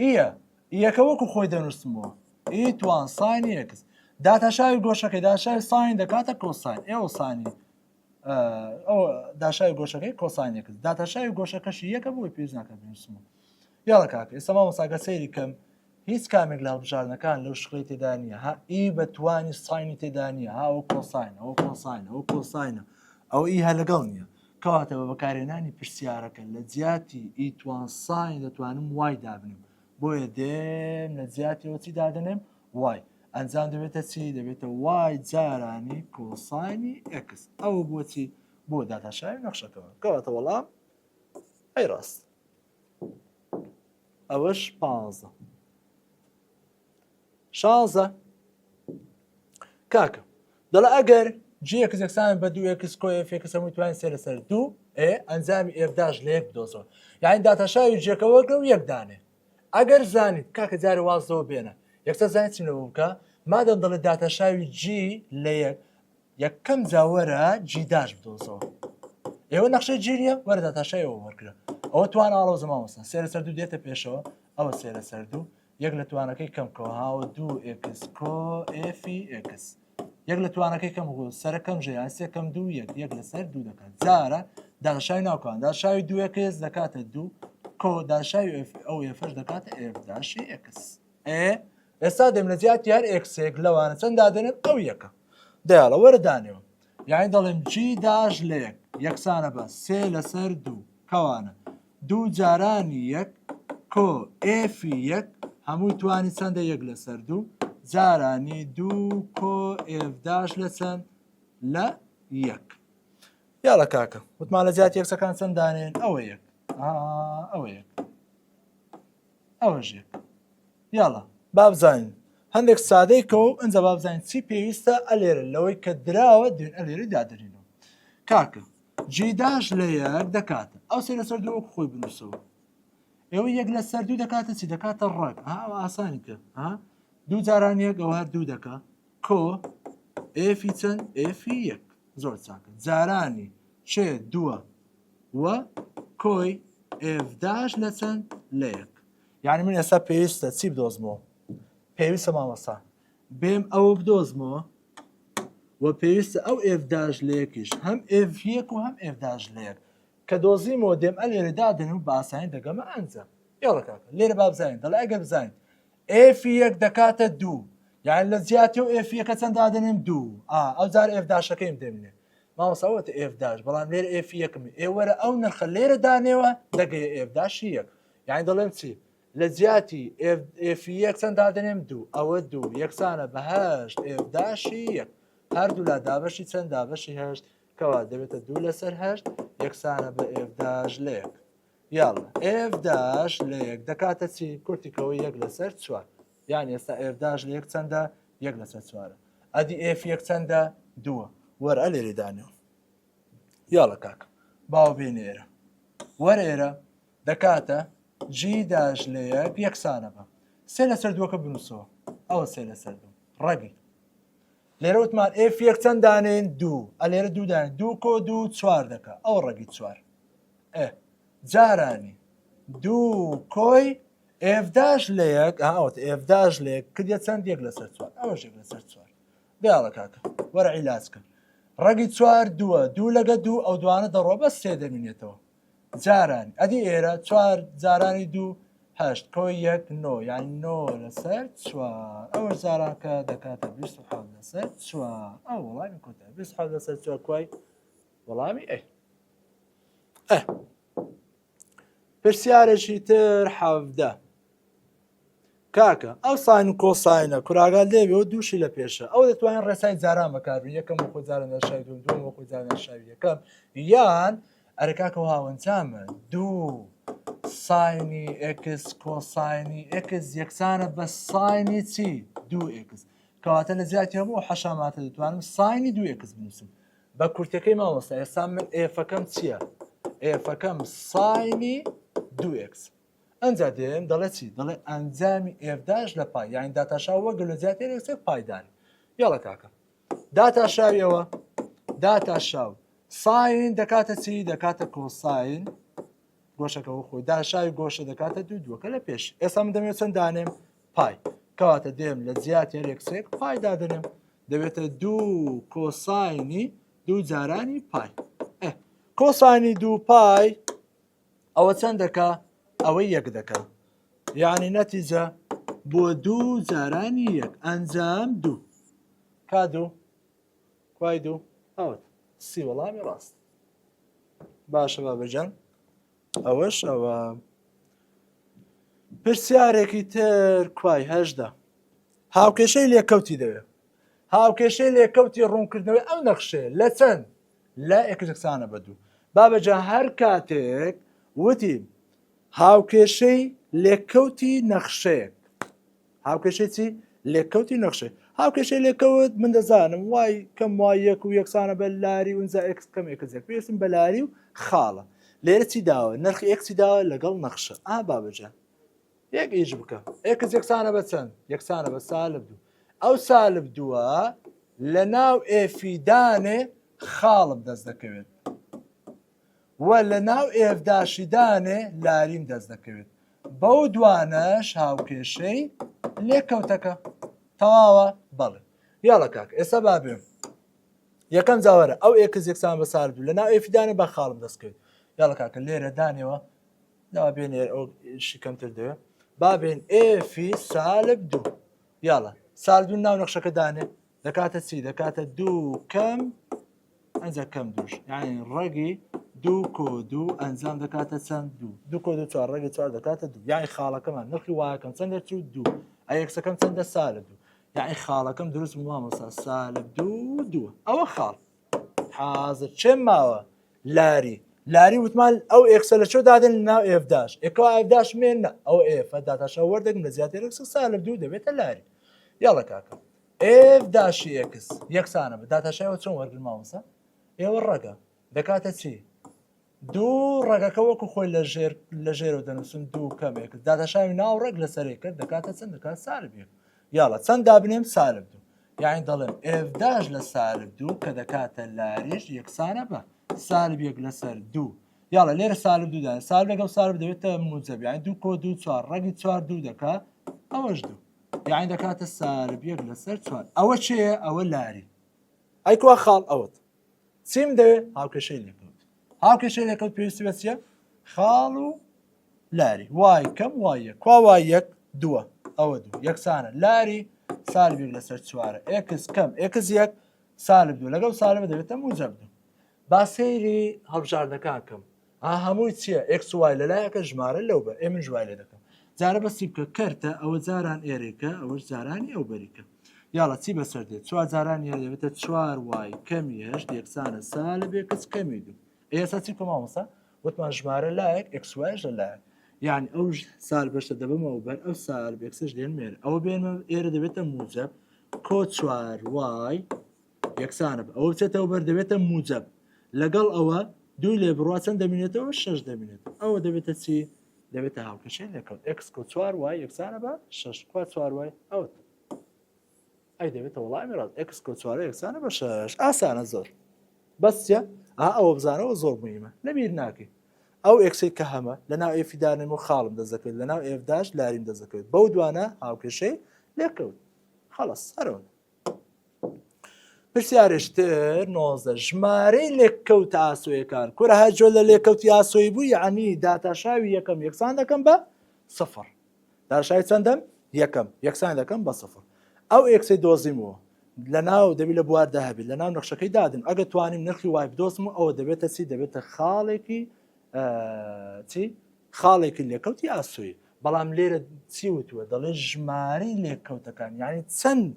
Speaker 1: ئیە یەکە وەکو خۆی دەنووسمەوە e توان sine x داتاشاوی گۆشەکەی داشاوی sine دەکاتە cosine ئێوە sine ی ئەو داشاوی گۆشەکەی cosine x داتاشاوی گۆشەکەشی یەکە بۆی پێویست ناکە بنووسمەوە یاڵە کاکە ئێستا مامۆستاکە سەیری کەم هیچ کامێک لە هەڵبژاردنەکان لەو شکڵی تێدا نییە ها e بە توانی sine ی تێدا نییە ها ئەو cosine ئەو cosine ئەو cosine ە ئەو e هە لەگەڵ نییە. کەواتە بە بەکارهێنانی پرسیارەکە لە جیاتی ئی توان sine دەتوانم y دابنێم بۆیە دێم لە جیاتیەوە چی دادەنێم y ئەنجام دەبێتە چی دەبێتە y جارانی cosine ی x ئەوە بۆچی بۆ داتاشاوی نەخشەکەەوە کەواتە وەڵام ئەی ڕاست ئەوەش پازە شازە کاکە دەڵێ ئەگەر g x یەکسان بە دوو x کۆ f x هەمووی توانین سێ لەسەر دوو ئێ ئەنجامی f dash لە یەک بدۆزەوە یعنی داتاشاوی جێکە وەرگە و یەک دانێ ئەگەر زانیت کاکە جارێ وازەوە بێنە یەکسەر زانیت چی لەوە بکە مادەم دەڵێ داتاشاوی جی لە یەک یەکەم جا وەرە g dash بدۆزەوە ئێوە نەخشەی جی نییە وەرە داتاشایەوە وەرگرە ئەوە توان ئاڵۆزە مامۆستا سێ لەسەر دوو دێتە پێشەوە ئەوە سێ لەسەر دوو یەک لە توانەکەی کەم کەوە هاوە دوو x کۆ f ی x یەک لە توانەکەی کەم بۆ سەرە کەم ژێ یان سێ کەم دوو یەک یەک لەسەر دوو دەکات جارە داشای ناوکان داشاوی دوو x دەکاتە دوو کۆ داشاوی f ئەو f ەش دەکاتە f dash ی x ئێ ئێستا دێم لە جیاتی هەر x ێک لەوانە چەند دادەنێم ئەو یەکە دەیاڵە وەرە دانێەوە یعنی دەڵێم g dash لە یەک یەکسانە بە سێ لەسەر دوو کەوانە دوو جارانی یەک کۆ f ی یەک هەمووی توانی چەندە یەک لەسەر دوو جارانی دوو کۆ f dash لە چەند لە یەک یاڵە کاکە وتمان لە جیاتی x ەکان چەند دانێن ئەوە یەک ئەوە یەک ئەوەش یەک یاڵە با بزانین هەندێک سادەی کە و ئەنجا با بزانین چی پێویستە ئەلێرە لەوەی کە دراوە دوێن ئەلێرە دادرینەوە کاکە g dash لە یەک دەکاتە ئەو سێ لەسەر دوو وەکو خۆی بنووسەوە ئێوە یەک لەسەر دوو دەکاتە چی دەکاتە ڕەگ ها ئەوە ئاسانی کرد ها دوو جاران یەک ئەوە هەر دوو دەکا کۆ f ی چەند f ی یەک زۆر چاکە جارانی چێ دووە و کۆی f dash لە چەند لە یەک یعنی من ئێستا پێویستە چی بدۆزمەوە پێویستە مامۆستا بێم ئەوە بدۆزمەوە و پێویستە ئەو f dash لە یەکیش هەم f یەک و هەم f dash لە یەک کە دۆزیمەوە دێم ئە لێرە دادەنم و بە ئاسانی دەگەمە ئەنجام یاڵە کاکە لێرە با بزانین دەڵێ ئەگەر بزانین f یەک دەکاتە دوو یان لە جیاتی و f یەکە چەند دادەنێم دوو ئا ئەو جار f dash ەکەیم دەمێ مامۆستا وەتە f dash بەڵام لێرە f یەکم ئێ وەرە ئەو نرخە لێرە دانێوە دەگەیە f dash ی یەک یعنی دەڵێم چی لە جیاتی f یەک چەند دادەنێم دوو ئەوە دوو یەکسانە بە هەشت f dash ی یەک هەردوو لا دابەشی چەند دابەشی هەشت کەوا دەبێتە دوو لەسەر هەشت یەکسانە بە f dash لە یەک یاڵە f dash لە یەک دەکاتە چی کورتیکەوە یەک لەسەر چوار یان ئێستا f dash لە یەک چەندە یەک لەسەر چوارە ئەدی f یەک چەندە دووە وەرە لێرە دانێ یاڵە کاک باو بێنێرە وەرێرە دەکاتە g dash لە یەک یەکسانە بە سێ لەسەر دووەکە بنووسەوە ئەوە سێ لەسەر دوو ڕەگی لێرە وتمان f یەک چەند دانێن دوو ئە لێرە دوو دانێن دوو کۆ دوو چوار دەکا ئەو ڕەگی چوار ئێ جارانی دوو کۆی f dash لە یەک ئەوت f dash لە یەک کردە چەند یەک لەسەر چوار ئەوەش یەک لەسەر چوار بێڵە کاکە وەرە عیلاج کە ڕەگی چوار دووە دوو لەگە دوو ئەو دوانە دەڕۆ بەس سێ دەمینێتەوە جاران ئەدی ئێرە چوار جارانی دوو هەشت کۆی یەک نۆ یان نۆ لەسەر چوار ئەوە جارانکە دەکاتە 27 لەسەر چوار ئەو وەڵامی کۆتا 27 لەسەر چوار کوای وەڵامی ئەی ئە پرسیارێکی تر حەڤدە کاکە ئەو sine و cosine ە کوراگا لێوێ و دووشی لە پێشە ئەو دەتوانین ڕێسای جاران بەکاربین یەکەم وەکو جاران دەرشاوی دوم دوم وەکو جاران دەرشاوی یەکەم یان ئەرێ کاکە هاوەنجامە دوو sine ی x cosine ی x یەکسانە بە sine ی چی دوو x کەواتە لە جیاتی هەموو حەشاماتە دەتوانم sine ی دوو x بنووسم بە کورتەکەی مامۆستا ئێستا من f ەکەم چییە؟ f ەکەم sine ی دوو x ئەنجا دێم دەڵێ چی دەڵێ ئەنجامی f dash لە پای یانی داتاشاو وەگە لە جیاتی x پایدان یاڵە کاکە داتاشاویەوە داتاشاو sine دەکاتە چی دەکاتە cosine گۆشەکەەوە خۆی داشاوی گۆشە دەکاتە دوو دووەکە لە پێش ئێستا من دەمێت چەند دانێم پای کەواتە دێم لە جیاتی هەر x ێک پای دادەنێم دەبێتە دوو cosine ی دوو جارانی پای cosine ی دوو پای ئەوە چەند دەکا ئەوە یەک دەکا یعنی نەتیجە بۆ دوو جارانی یەک ئەنجام دوو کا دوو کوای دوو ئەوت سی وەڵامی ڕاست. باشە بابەجان ئەوەش ئەوە پرسیارێکی تر کوای 18 هاوکێشەی لێکەوتی دەوێت هاوکێشەی لێکەوتی ڕوونکردنەوەی ئەم نەخشەیە لە چەند لە x یەکسانە بە دوو بابەجا هەر کاتێک وتی هاوکێشەی لێکەوتی نەخشەیەک هاوکێشەی چی؟ لێکەوتی نەخشەی. هاوکێشەی لێکەوت من دەزانم y کەم y یەک و یەکسانە بە لاری و ئینجا x کەم x یەک پێویستم بە لاری و خاڵە لێرە چی داوە نرخی x ی داوە لەگەڵ نەخشە ئا بابەجان یەک ئیش بکە x یەکسانە بە چەند یەکسانە بە سالب دوو ئەو سالب دووە لە ناو f ی دانێ خاڵم دەست دەکەوێت و لە ناو f dash ی دانێ لاریم دەست دەکەوێت بەو دوانەش هاوکێشەی لێکەوتەکە تەواوە بەڵێ یاڵە کاک ئێستا با بێم یەکەم جاوەرە ئەو x یەکسان بە سالب دوو لە ناو f ی دانێ بە خاڵم دەستکەوێت یاڵە کاکە لێرە دانێوە دا بێنێر ئەو شی کەمتر دەوێت با بێن f ی سالب دوو یاڵە سالب دوو ناو نەخشەکە دانێ دەکاتە چی دەکاتە دوو کەم ئەنجا کەم دووش یعنی ڕەگی دوو کۆ دوو ئەنجام دەکاتە چەند دوو دوو کۆ دوو چوار ڕەگی چوار دەکاتە دوو یعنی خاڵەکەمان نرخی y ەکەم چەند دەرچوو دوو ئەی x ەکەم چەندە سالب دوو یعنی خاڵەکەم دروست بوو مامۆستا سالب دوو دوو ئەوە خاڵ حاضر چێم ماوە لاری لاری وتمان ئەو x ە لە چۆ دادن ناو f dash ئێکەوە f dash مێن نە ئەو f ە داتاشە وەردەگم لە زیاتر x سالب دوو دەبێتە لاری یاڵە کاکە f dash ی x یەکسانە بە داتاشایەوە چۆن وەرگر مامۆستا ئێوە ڕەگە دەکاتە چی دوو ڕەگەکە وەکو خۆی لە ژێر لە ژێرەوە دەنووسم دوو کەمێک داتاشاوی ناو ڕەگ لەسەرێک کرد دەکاتە چەند دەکات سالب یەک یاڵە چەند دابنێم سالب دوو یعنی دەڵێم f dash لە سالب دوو کە دەکاتە لاریش یەکسانە بە سالب یەک لەسەر دوو یاڵە لێرە سالب دوو دانێ سالب لەگەڵ سالب دەبێتە موجب یعنی دوو کۆ دوو چوار ڕەگی چوار دوو دەکات ئەوەش دوو یعنی دەکاتە سالب یەک لەسەر چوار ئەوە چێە ئەوە لاری ئەی کوا خاڵ ئەوت چیم دەوێ هاوکێشەی لێکەوت هاوکێشەی لێکەوت پێویستی بە چییە خاڵ و لاری y کەم y یەک کوا y یەک دووە ئەوە دوو یەکسانە لاری سالب یەک لەسەر چوارە x کەم x یەک سالب دوو لەگەڵ سالب دەبێتە موجب دوو با سەیری هەڵبژاردنەکان کەم ها هەمووی چییە x y لەلایەکە ژمارە لەو بە ئێ من وای لێ دەکەم جارە بەسی بکە کەرتە ئەوە جاران ئێرێکە ئەوەش جارانی ئەو بەریکە یاڵە چی بەسەر دێت چوار جاران یە دەبێتە چوار y کەمی هەشت یەکسانە سالب x کەمی دوو ئێستا چی بکە مامۆستا وتمان ژمارە لایەک x y ش لە لایەک یعنی ئەو سال بەشە دەبمەوە بەر ئەو سالب x ش دێن مێر ئەوە بێنمە ئێرە دەبێتە موجب کۆ چوار y یەکسانە بە ئەوە بچێتەوە بەر دەبێتە موجب لەگەڵ ئەوە دوو لێ بڕوا چەند دەمینێتەوە شەش دەمینێت ئەوە دەبێتە چی دەبێتە هاوکێشەی لێکەوت x کۆ چوار y یەکسانە بە شەش کوا چوار y ئەوت ئەی دەبێتە وەڵامی ڕاست x کۆ چوار یەکسانە بە شەش ئاسانە زۆر بەس چیە ئا ئەوە بزانەوە زۆر مهمە لەبیر ناکەی ئەو x ەی کە هەمە لە ناو f ی دانێم و خاڵم دەزەکەوێت لە ناو f dash لاریم دەزەکەوێت بەو دوانە هاوکێشەی لێکەوت خەڵەس هەرەوە پرسیارشتر 19 ژمارەی لێککەوتە ئاسۆیەکان کورە هەر جۆ لە لێکەوتی ئاسۆی بوو یعنی داتاشاوی یەکەم یەکسان دەکەم بە سفر داشای چەندەم یەکەم یەکسان دەکەم بە سفر ئەو x ەی دۆزیمەوە لە ناو دەبی لە بواردا هەبێت لە ناو نەخشەکەی دادن ئەگە توانیم نرخی y بدۆزم و ئەوە دەبێتە چی دەبێتە خاڵێکی چی خاڵێکی لێکەوتی ئاسۆیی بەڵام لێرە چی وتووە دەڵێ ژمارەی لێکەوتەکان یعنی چەند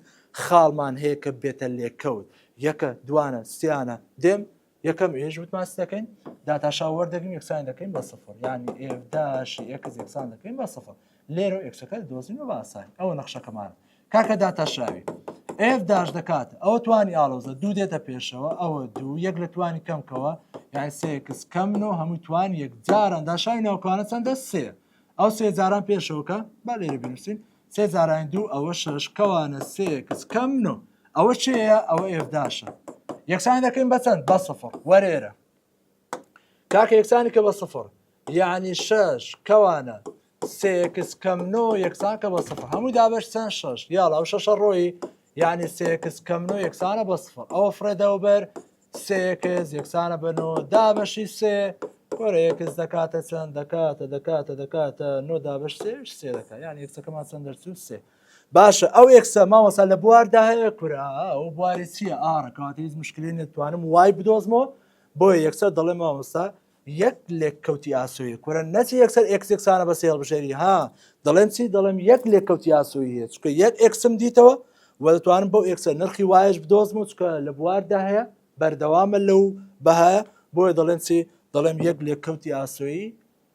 Speaker 1: خاڵمان هەیە کە بێتە لێکەوت یەکە دوانە سیانە دێم یەکەم ئێژ وتمان چ دەکەین داتاشا وەردەگرین یەکسان دەکەین بە سفر یعنی f dash ی x یەکسان دەکەین بە سفر لێرە و x ەکە دۆزین و باسانی ئەوە نەخشەکەمان کاکە داتاشاوی f dash دەکات ئەوە توانی ئاڵۆزە دوو دێتە پێشەوە ئەوە دوو یەک لە توانی کەمکەوە یان سێ x کەم نۆ هەمووی توان یەک جاران داشاوی ناوکانە چەندە سێ ئەو سێ جاران پێشەوەکە با لێرە بنووسین سێ جاران دوو ئەوە شەش کەوانە سێ x کەم نۆ ئەوە چێە ئەوە f dash ە یەکسانی دەکەین بە چەند بە سفر وەرێرە کاکە یەکسانی کە بە سفر یعنی شەش کەوانە سێ x کەم نۆ یەکسان کە بە سفر هەمووی دابش چەند شەش یاڵا ئەو شەشە ڕۆی یعنی سێ x کەم نۆ یەکسانە بە سفر ئەوە فڕێدەوە بەر سێ x یەکسانە بە نۆ دابەشی سێ کۆرە x دەکاتە چەند دەکاتە دەکاتە دەکاتە نۆ دابەش سێ سێ دەکات یان x ەکەمان چەند دەرچوو سێ باشە ئەو x ە مامۆستا لە بواردا هەیە کورە ئەو بواری چییە R ە کەواتە هیچ مشکلی نتوانم y بدۆزمەوە بۆیە یەکسەر دەڵێ مامۆستا. یەک لێککەوتی ئاسۆیی کورە نەچی یەکسەر x یەکسانە بە سێ هەڵبژێری ها دەڵێم چی دەڵێم یەک لێککەوتی ئاسۆیی هەیە چونکە یەک x م دیتەوە و دەتوانم بەو x ە نرخی y ش بدۆزم و چونکە لە بواردا هەیە بەردەوامە لەو بەهایە بۆیە دەڵێن چی دەڵێم یەک لێککەوتی ئاسۆیی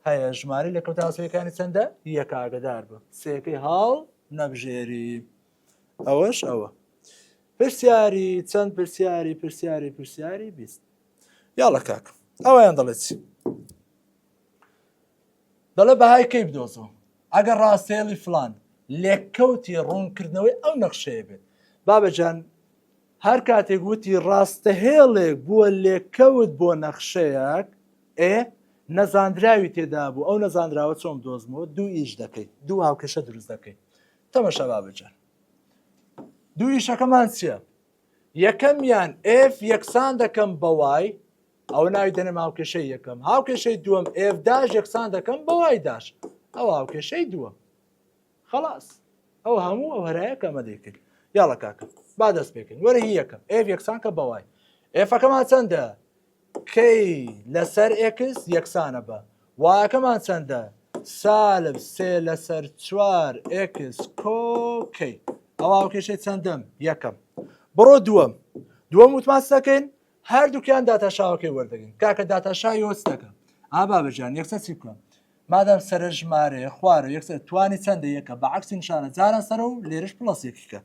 Speaker 1: هەیە ژمارەی لێکەوتە ئاسۆیەکانی چەندە یەک ئاگدار بە سێەکەی هاڵ نەبژێری ئەوەش ئەوە پرسیاری چەند پرسیاری پرسیاری پرسیاری 20 یاڵە کاک ئەویان دەڵێت چی دەڵێ بەهای کەی بدۆزەوە ئەگەر ڕاستێڵی فلان لێککەوتی ڕوونکردنەوەی ئەو نەخشەیە بێت بابەجان هەر کاتێک وتی ڕاستە هێڵێک بووە لێکەوت بۆ نەخشەیەک ئێ نەزاندراوی تێدا بوو ئەو نەزاندراوە چۆن دۆزمەوە دوو ئیش دەکەیت دوو هاوکێشە دروست دەکەیت تەمەشا بابەجان دوو ئیشەکەمان چییە؟ یەکەمیان F یەکسان دەکەم بە Y ئەوە ناوی دەنێم هاوکێشەی یەکەم هاوکێشەی دووەم F dash یەکسان دەکەم بە Y dash ئەو هاوکێشەی دووەم خلاص ئەو هەموو ئەو هەرایە کەمە دەیکرد یاڵە کاکە با دەست پێکەین وەرە هی یەکەم F یەکسان کە بە Y F ەکەمان چەندە K لەسەر x یەکسانە بە Y ەکەمان چەندە؟ سالب سێ لەسەر چوار x کۆ K. ئەوە هاوکێشەی چەندەم؟ یەکەم. بڕۆ دووەم. دووەم وتمان چ دەکەین؟ هەردووکیان داتاشاوەکەی وەردەگرین. کاکە داتاشاوی چ دەکەم؟ ئا بابەجان یەکسەر چی بکەم؟ مادام سەرە ژمارەیە خوارە یەکسەر توانی چەندە یەکە بە عەکسی نیشانە جاران سەرە و لێرەش plus یەکیکە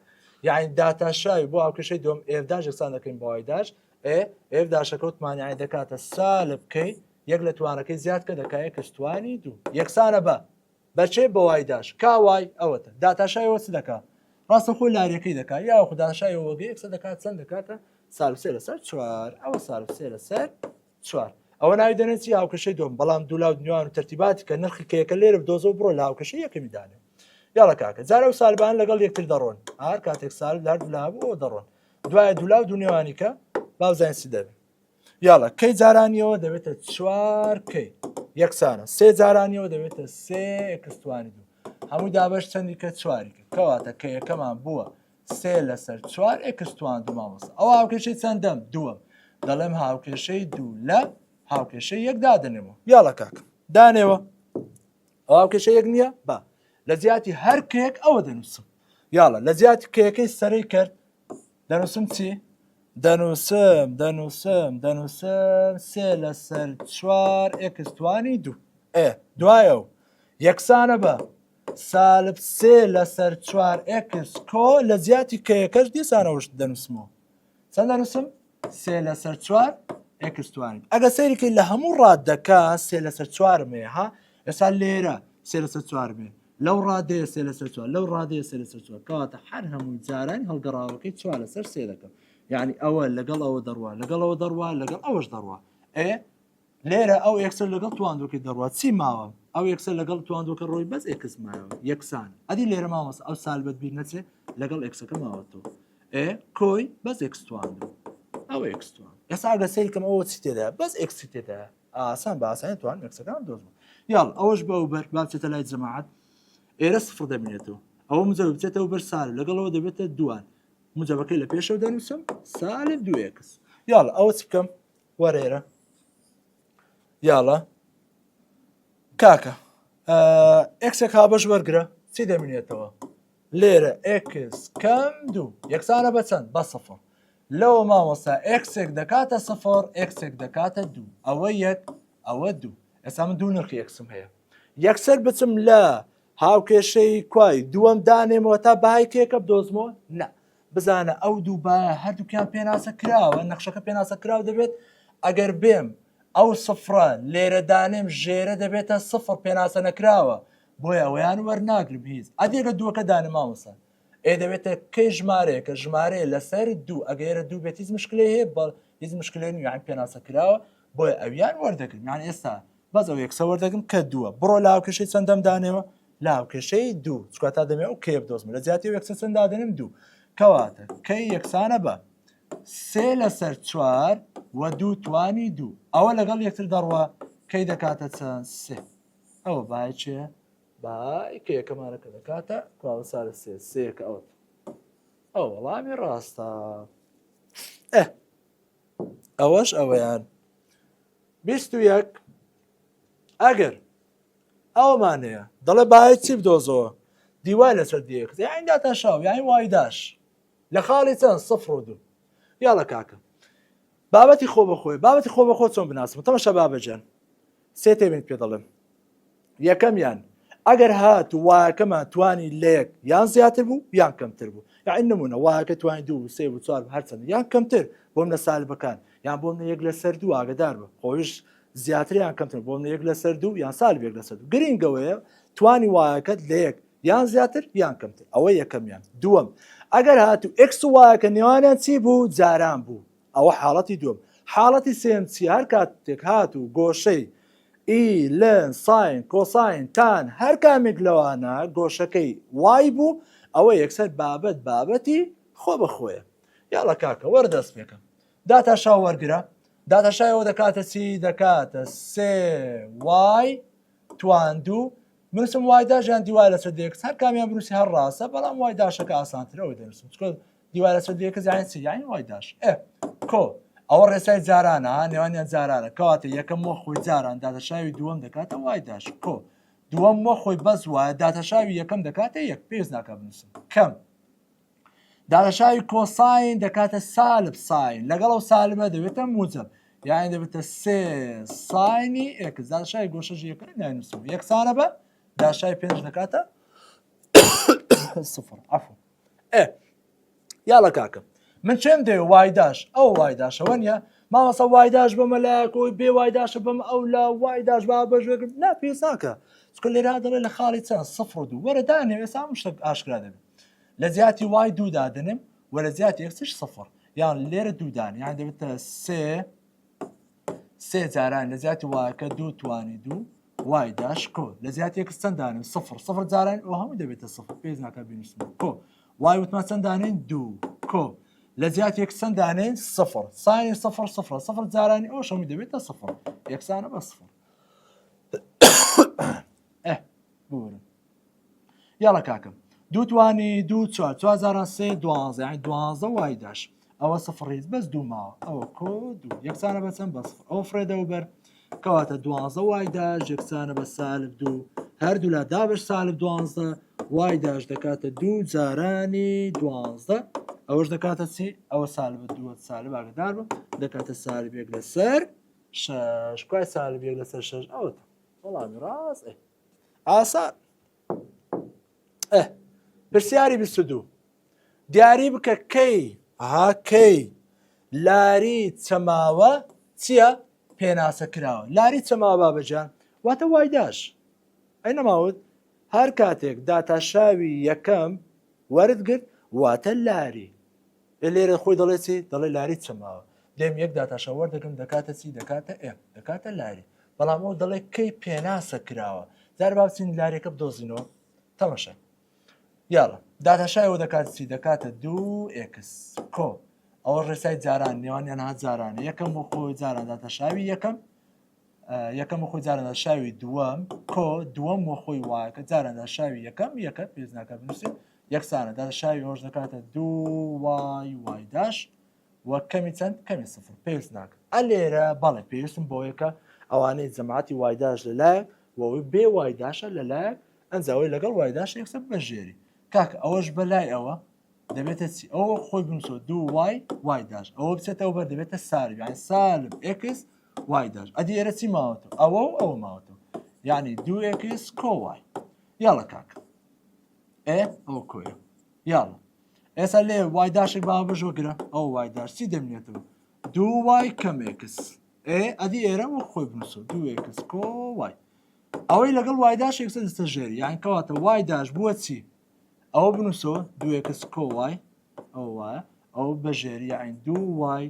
Speaker 1: یعنی داتاشاوی بۆ هاوکێشەی دووەم F dash یەکسان دەکەین بە Y dash ئێ F dash ەکە وتمان یانی دەکاتە سالب K یەک لە توانەکەی زیاد کە دەکا x توانی دوو یەکسانە بە بەچێ بە Y dash کا Y ئەوەتە داتاشایەوە چ دەکا ڕاستە خۆی لاریەکەی دەکا یا خوداشایەوە وەگە یەکسە دەکات چەند دەکاتە سالب سێ لەسەر چوار ئەوە سالب سێ لەسەر چوار ئەوە ناوی دەنێن چی هاوکێشەی دوم بەڵام دوولا و نوان و تەرتیباتی کە نرخی K یەکە لێرە بدۆزەوە بڕۆ لە هاوکێشەی یەکەمی دانێ یاڵە کاکە جارە و سالبان لەگەڵ یەکتر دەڕۆن هەر کاتێک سالب لە هەردوو لا بوو ئەوە دەڕۆن دوای دوولا و دوو نێوانی کە با بزانین چی دەبێت یاڵە K جارانیەوە دەبێتە چوار K یەکسانە سێ جارانیەوە دەبێتە سێ x توانی دوو هەموو دابش چەندی کە چواری کرد کەواتە K یەکەمان بووە سێ لەسەر چوار x توان دوو مامۆستا ئەو هاوکێشەی چەندەم دووەم دەڵێم هاوکێشەی دوو لە هاوکێشەی یەک دادەنێمەوە یاڵە کاک دانێوە ئەو هاوکێشە یەک نییە با لە جیاتی هەر K یەک ئەوە دەنووسم یاڵە لە جیاتی K یەکەی سەرەی کرد دەنووسم چی دەنووسم دەنووسم دەنووسم سێ لەسەر چوار x توانی دوو ئێ دوایە و یەکسانە بە سالب سێ لەسەر چوار x کۆ لە جیاتی K یەکەش دیسانەوەش دەنووسمەوە چەند دەنووسم سێ لەسەر چوار x توانی ئەگە سەیرکەی لە هەموو ڕادەکە سێ لەسەر چوارم هەیە ها ئێستا لێرە سێ لەسەر چوارم هەیە لەو ڕادەیە سێ لەسەر چوار لەو ڕادەیە سێ لەسەر چوار کەواتە هەر هەمووی جارانی هەڵگەڕاوەکەی چوار لەسەر سێ دەکەم یعنی ئەوە لەگەڵ ئەوە دەڕوا لەگەڵ ئەوە دەڕوا لەگەڵ ئەوەش دەڕوا ئێ لێرە ئەو x ە لەگەڵ تواندوەکەی دەڕوات چی ماوە ئەو x ە لەگەڵ تواندوەکە ڕۆی بەس x مایەوە یەکسان ئەدی لێرە مامۆستا ئەو سالبەت بیر نەچێ لەگەڵ x ەکە ماوەتەوە ئێ کۆی بەس x تواندو ئەو x توان ئێستا ئەگە سەیرکەم ئەوە چی تێدا بەس x ی تێدا ئاسان بە ئاسانی توان x ەکان دۆزم یاڵ ئەوەش بە ئەو بەر با بچێتە لای جەماعەت ئێرە سفر دەبینێتەوە ئەوە موجەب بچێتەوە بەر سالب لەگەڵەوە دەبێتە دووان موجەبەکەی لە پێشەوە دەنووسم سالب دوو x یاڵ ئەوە چ بکەم وەرێرە یاڵە کاکە x ێک هاوبەش وەرگرە چی دەمینێتەوە لێرە x کەم دوو یەکسانە بە چەند بە سفر لەوە مامۆستا x ێک دەکاتە سفر x ێک دەکاتە دوو ئەوە یەک ئەوە دوو ئێستا من دوو نرخی x م هەیە یەکسەر بچم لە هاوکێشەی کوای دووەم دانێمەوە تا بای K ەکە بدۆزمەوە نە بزانە ئەو دوو بایە هەردووکیان پێناسە کراوە نەخشەکە پێناسە کراو دەبێت ئەگەر بێم ئەو سفرە لێرە دانێم ژێرە دەبێتە سفر پێناسە نەکراوە بۆیە ئەویان وەرناگرم هیچ ئەدێگە دووەکە دانێ مامۆستا ئێ دەبێتە K ژمارەیە کە ژمارەیە لەسەر دوو ئەگەرە دوو بێت هیچ مشکلەی هەیە بەڵ هیچ مشکلەی نییە یان پێناسە کراوە بۆیە ئەویان وەردەگرم یان ئێستا بەس ئەو x ە وەردەگرم کە دووە بڕۆ لە هاوکێشەی چەندەم دانێوە لە هاوکێشەی دوو چکا تا دەمێ ئەو K بدۆزم لە جیاتی ئەو x ە چەند دادەنێم دوو کەواتە K یەکسانە بە سێ لەسەر چوار و دوو توانی دوو ئەوە لەگەڵ یەکتر دەڕوا K دەکاتە چەند سێ ئەوە بای چێ بای K یەکەمانە کە دەکاتە کواوە سالب سێ سێکە ئەوە ئەو وەڵامی ڕاستە ئەوەش ئەوەیان 21. ئەگەر ئەوەمان هەیە دەڵێ بای چی بدۆزەوە dy لەسەر dx یانی داتاشاو یانی y dash لە خاڵی چەند سفر و دوو یاڵە کاکە بابەتی خۆ بەخۆی بابەتی خۆ بەخۆ چۆن بناسم تەمەشا بابەجان سێ تێبینت پێ دەڵێم یەکەمیان ئەگەر هات y ەکەمان توانی لە یەک یان زیاتر بوو یان کەمتر بوو یاعین نمونە y ەکە توانی دوو سێ و چوار هەرچەند یان کەمتر بۆم لە سالبەکان یان بۆم لە یەک لەسەر دوو ئاگدار بە خۆش زیاتر یان کەمتر بۆم لە یەک لەسەر دوو یان سالب یەک لەسەر دوو گرنگەوەیە توانی y ەکەت لە یەک یان زیاتر یان کەمتر ئەوە یەکەمیان دووەم ئەگەر هاتوو x و y ەکە نێوانیان چی بوو جاران بوو ئەوە حاڵەتی دووەم. حاڵەتی سێیەم چییە؟ هەر کاتێک هات و گۆشەی ئی، ln، sine، cosine، tan هەر کامێک لەوانە گۆشەکەی y بوو ئەوە یەکسەر بابەت بابەتی خۆ بە خۆیە. یاڵە کاکە وەرە دەست پێکە. داتاشاو وەرگرە. داتاشای ئەوە دەکاتە چی؟ دەکاتە سێ y توان دوو بنووسم y dash یان dy لەسەر dx هەر کامیان بنووسی هەر ڕاستە بەڵام y dash ەکە ئاسانترە ئەوەی دەنووسم چونکە dy لەسەر dx یانی چی یانی y dash ئێ کۆ ئەوە ڕێسای جارانە ها نێوانیان جارانە کەواتە یەکەم وە خۆی جاران داتاشاوی دووەم دەکاتە y dash کۆ دووەم وە خۆی بەس وایە داتاشاوی یەکەم دەکاتە یەک پێویست ناکە بنووسم کەم داتاشاوی cosine دەکاتە سالب sine لەگەڵ ئەو سالبە دەبێتە موجب یانی دەبێتە سێ sine ی x داتاشاوی گۆشەش یەکە ناینووسم یەکسانە بە داتاشاوی پێنج دەکاتە سفر عفو ئێ یاڵە کاکە من چێم دەوێ y dash ئەو y dash ەوە نیە مامەسە y dash بەمە لایەکۆی بێ y dash ە بەم ئەو لە y dash با بەژێک نا پێویست ناکە چکە لێرا دەڵێ لە خاڵی چەند سفر و دوو وەرە دانێ ئێستا هەموو شتێک ئاشکرا دەبێت لە جیاتی y دوو دادەنێم و لە جیاتی x ش سفر یان لێرە دوو دان یان دەبێتە سێ سێ جاران لە جیاتی y ەکە دوو توانی دوو y dash کۆ لە جیاتی x چەند دانێن سفر سفر جاران ئەو هەموو دەبێتە سفر پێویست ناکە بینوسم کۆ y وتمان چەند دانێن دوو کۆ لە جیاتی x چەند دانێن سفر sine سفر سفر سفر جارانی ئەو هەمووی دەبێتە سفر یەکسانە بە سفر ئه بورن یاڵە کاکە دوو توانی دوو چوار چوار جاران سێ دوانزە یانی دوانزە y dash ئەوە سفر هیچ بەس دوو ماوە ئەوە کۆ دوو یەکسانە بە چەند بە سفر ئەوە فرێدەوە بەر کەواتە دوانزە y dash یەکسانە بە سالب دوو هەردوو لا دابش سالب دوانزە y dash دەکاتە دوو جارانی دوانزە ئەوەش دەکاتە چی ئەوە سالب دووە سالب ئاگدار بە دەکاتە سالب یەک لەسەر شەش کوای سالب یەک لەسەر شەش ئەوەتە وەڵامی ڕاست ئێ ئاسان ئە پرسیاری 22 دیاری بکە کەی ها کەی لاری چەماوە چییە پێناسە کراوە لاری چەماوە بابەجان واتە y dash ئەی نەماوت هەر کاتێک داتاشاوی یەکەم وەرت گرت واتە لاری ئێ لێرە خۆی دەڵێ چی دەڵێ لاری چەماوە دێم یەک داتاشە وەردەگرم دەکاتە چی دەکاتە ئێم دەکاتە لاری بەڵام ئەو دەڵێ کەی پێناسە کراوە جار با بچین لارێکە بدۆزینەوە تەمەشا یاڵە داتاشایەوە دەکات چی دەکاتە دوو x کۆ ئەوە ڕێسای جاران نێوانیان ها جارانە یەکەم بۆ خۆی جاران داتاشاوی یەکەم یەکەم خۆی جاران شاوی دووەم کۆ دووەم وە خۆی وایەکە جاران شاوی یەکەم یەکە پێویست ناکە بنووسین یەکسانە دادە شاوی هۆش دەکاتە دوو y y dash وە کەمی چەند کەمی سفر پێویست ناکە ئە لێرە بەڵێ پێویستم بۆیەکە ئەوانەی جەماعەتی y dash لەلایەک وەوەی بێ y dash ە لەلایەک ئەنجاوەی لەگەڵ y dash یەکسەر بەژێری کاکە ئەوەش بەلای ئەوە دەبێتە چی ئەوە خۆی بنووسۆ دوو y y dash ئەوە بچێتەوە بەر دەبێتە سالب یعنی سالب x y dash ئەدی ئێرە چی ماوەتەوە ئەوە و ئەوە ماوەتەوە یعنی دوو x کۆ y یاڵە کاک ئێ ئەوە کۆیە یاڵە ئێستا لێ y dash ێک با بژۆگرە ئەو y dash چی دەمێنێتەوە دوو y کەم x ئێ ئەدی ئێرە وەک خۆی بنووسۆ دوو x کۆ y ئەوەی لەگەڵ y dash یەکسەر دەستە ژێری یان کەواتە y dash بووە چی ئەوە بنووسۆ دوو x کۆ y ئەوە وایە ئەوە بەژێر یعنی دوو y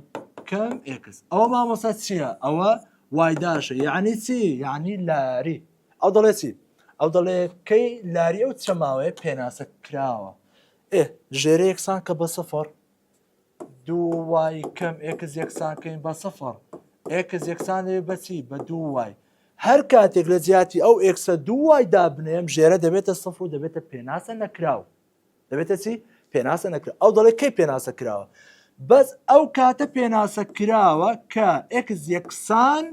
Speaker 1: کەم x ئەوە مامۆستا چییە ئەوە y dash ە یعنی چی یعنی لاری ئەو دەڵێ چی ئەو دەڵێ کەی لاری ئەو چەماوەیە پێناسە کراوە ئێ ژێرە یەکسان کە بە سفر دوو y کەم x یەکسان کەین بە سفر x یەکسان دەبێت بە چی بە دوو y هەر کاتێک لە جیاتی ئەو x ە دوو y دابنێم ژێرە دەبێتە سفر و دەبێتە پێناسە نەکراو دەبێتە چی پێناسە نەکرا ئەو دەڵێ کەی پێناسە کراوە بەس ئەو کاتە پێناسە کراوە کە x یەکسان.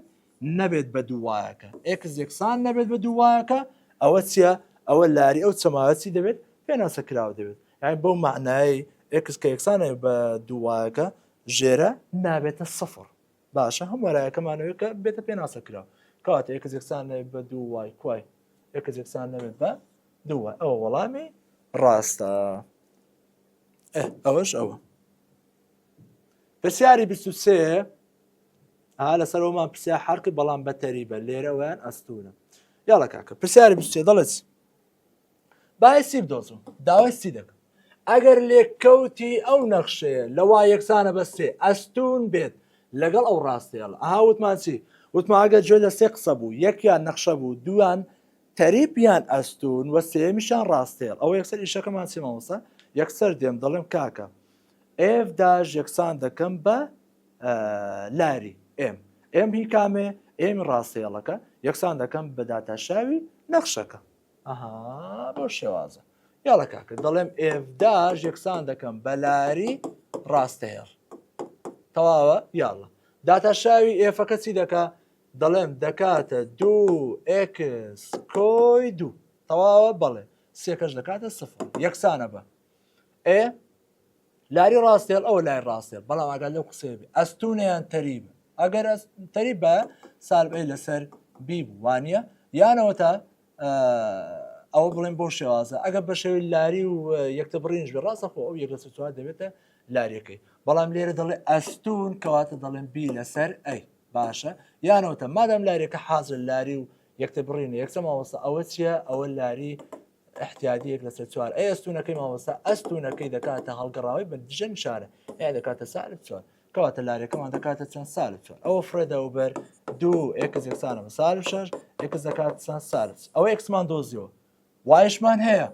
Speaker 1: نەبێت بە دوو y ەکە. x یەکسان نەبێت بە دوو y ەکە، ئەوە چییە؟ ئەوە لاری ئەو چەماوە چی دەبێت؟ پێناسە کراوە دەبێت. یانی بەو مەعنایەی x کە یەکسان نەبێت بە دوو y ەکە، ژێرە نابێتە سفر. باشە هەم وەرایەکەمانەوەی کە بێتە پێناسە کراوە. کەواتە x یەکسان نەبێت بە دوو y کوای x یەکسان نەبێت بە دوو y. ئەوە وەڵامی ڕاستە. ئەوەش ئەوە. پرسیاری 23 ها لەسەر ئەومان پرسیار حرکە بەڵام بە تەریبە لێرەوەیان ئەستورە یاڵە کاکە پرسیاری 23 دەڵێت بای سی بدۆزم داوای سی دەکەم ئەگەر لێکەوتی ئەو نەخشەیە لەوا یەکسانە بە سێ ئەستون بێت لەگەڵ ئەو ڕاستەیەڵ ئەها وتمان چی وتمان ئەگەر گوێ لە سێ قسە بوو یەکیان نەخشە بوو دویان تەریب یان ئەستون وە سێمیشان ڕاستێڵ ئەوە یەکسەر ئیشەکەمان چی مامۆستا یەکسەر دێم دەڵێم کاکە F dash یەکسان دەکەم بە لاری M M هی کامێ M ڕاستێڵەکە یەکسان دەکەم بە داتاشاوی نەخشەکە ئەها بۆ شێوازە یاڵە کاکە دەڵێم F dash یەکسان دەکەم بە لاری ڕاستەهێڵ تەواوە یاڵە داتاشاوی F ەکە چی دەکا دەڵێم دەکاتە دوو x کۆی دوو تەواوە بەڵێ سێکەش دەکاتە سفر یەکسانە بە ئێ لاری ڕاستێڵ ئەوە لای ڕاستێڵ بەڵام ئاگات لەو قسەیە بێ ئەستونیان تەریب ئەگەر تەریب بە سالب A لەسەر B بوو وانە یانەوە تا ئەوە بڵێن بۆ شێوازە ئەگەر بە شێوەی لاری و یەکتە بڕینش بێ ڕاستە خۆ ئەو یەک لەسەر چوار دەبێتە لاریەکەی بەڵام لێرە دەڵێ ئەستون کەواتە دەڵێن B لەسەر A باشە یانەوەتە مادام لاریەکە حازر لاری و یەکتە بڕینە یەکسە ماوەسە ئەوە چییە ئەوە لاری احتیادی یەک لەسەر چوار ئەی ئەستونەکەی مامۆستا ئەستونەکەی دەکاتە هەڵگەڕاوی بە دژە نیشانە ئەی دەکاتە سالب چوار کەواتە لارەکەمان دەکاتە چەند سالب چوار ئەوە فرێدەوە بەر دوو x یەکسانە بە سالب شەش x دەکات چەند سالب ئەوە x مان دۆزیەوە y شمان هەیە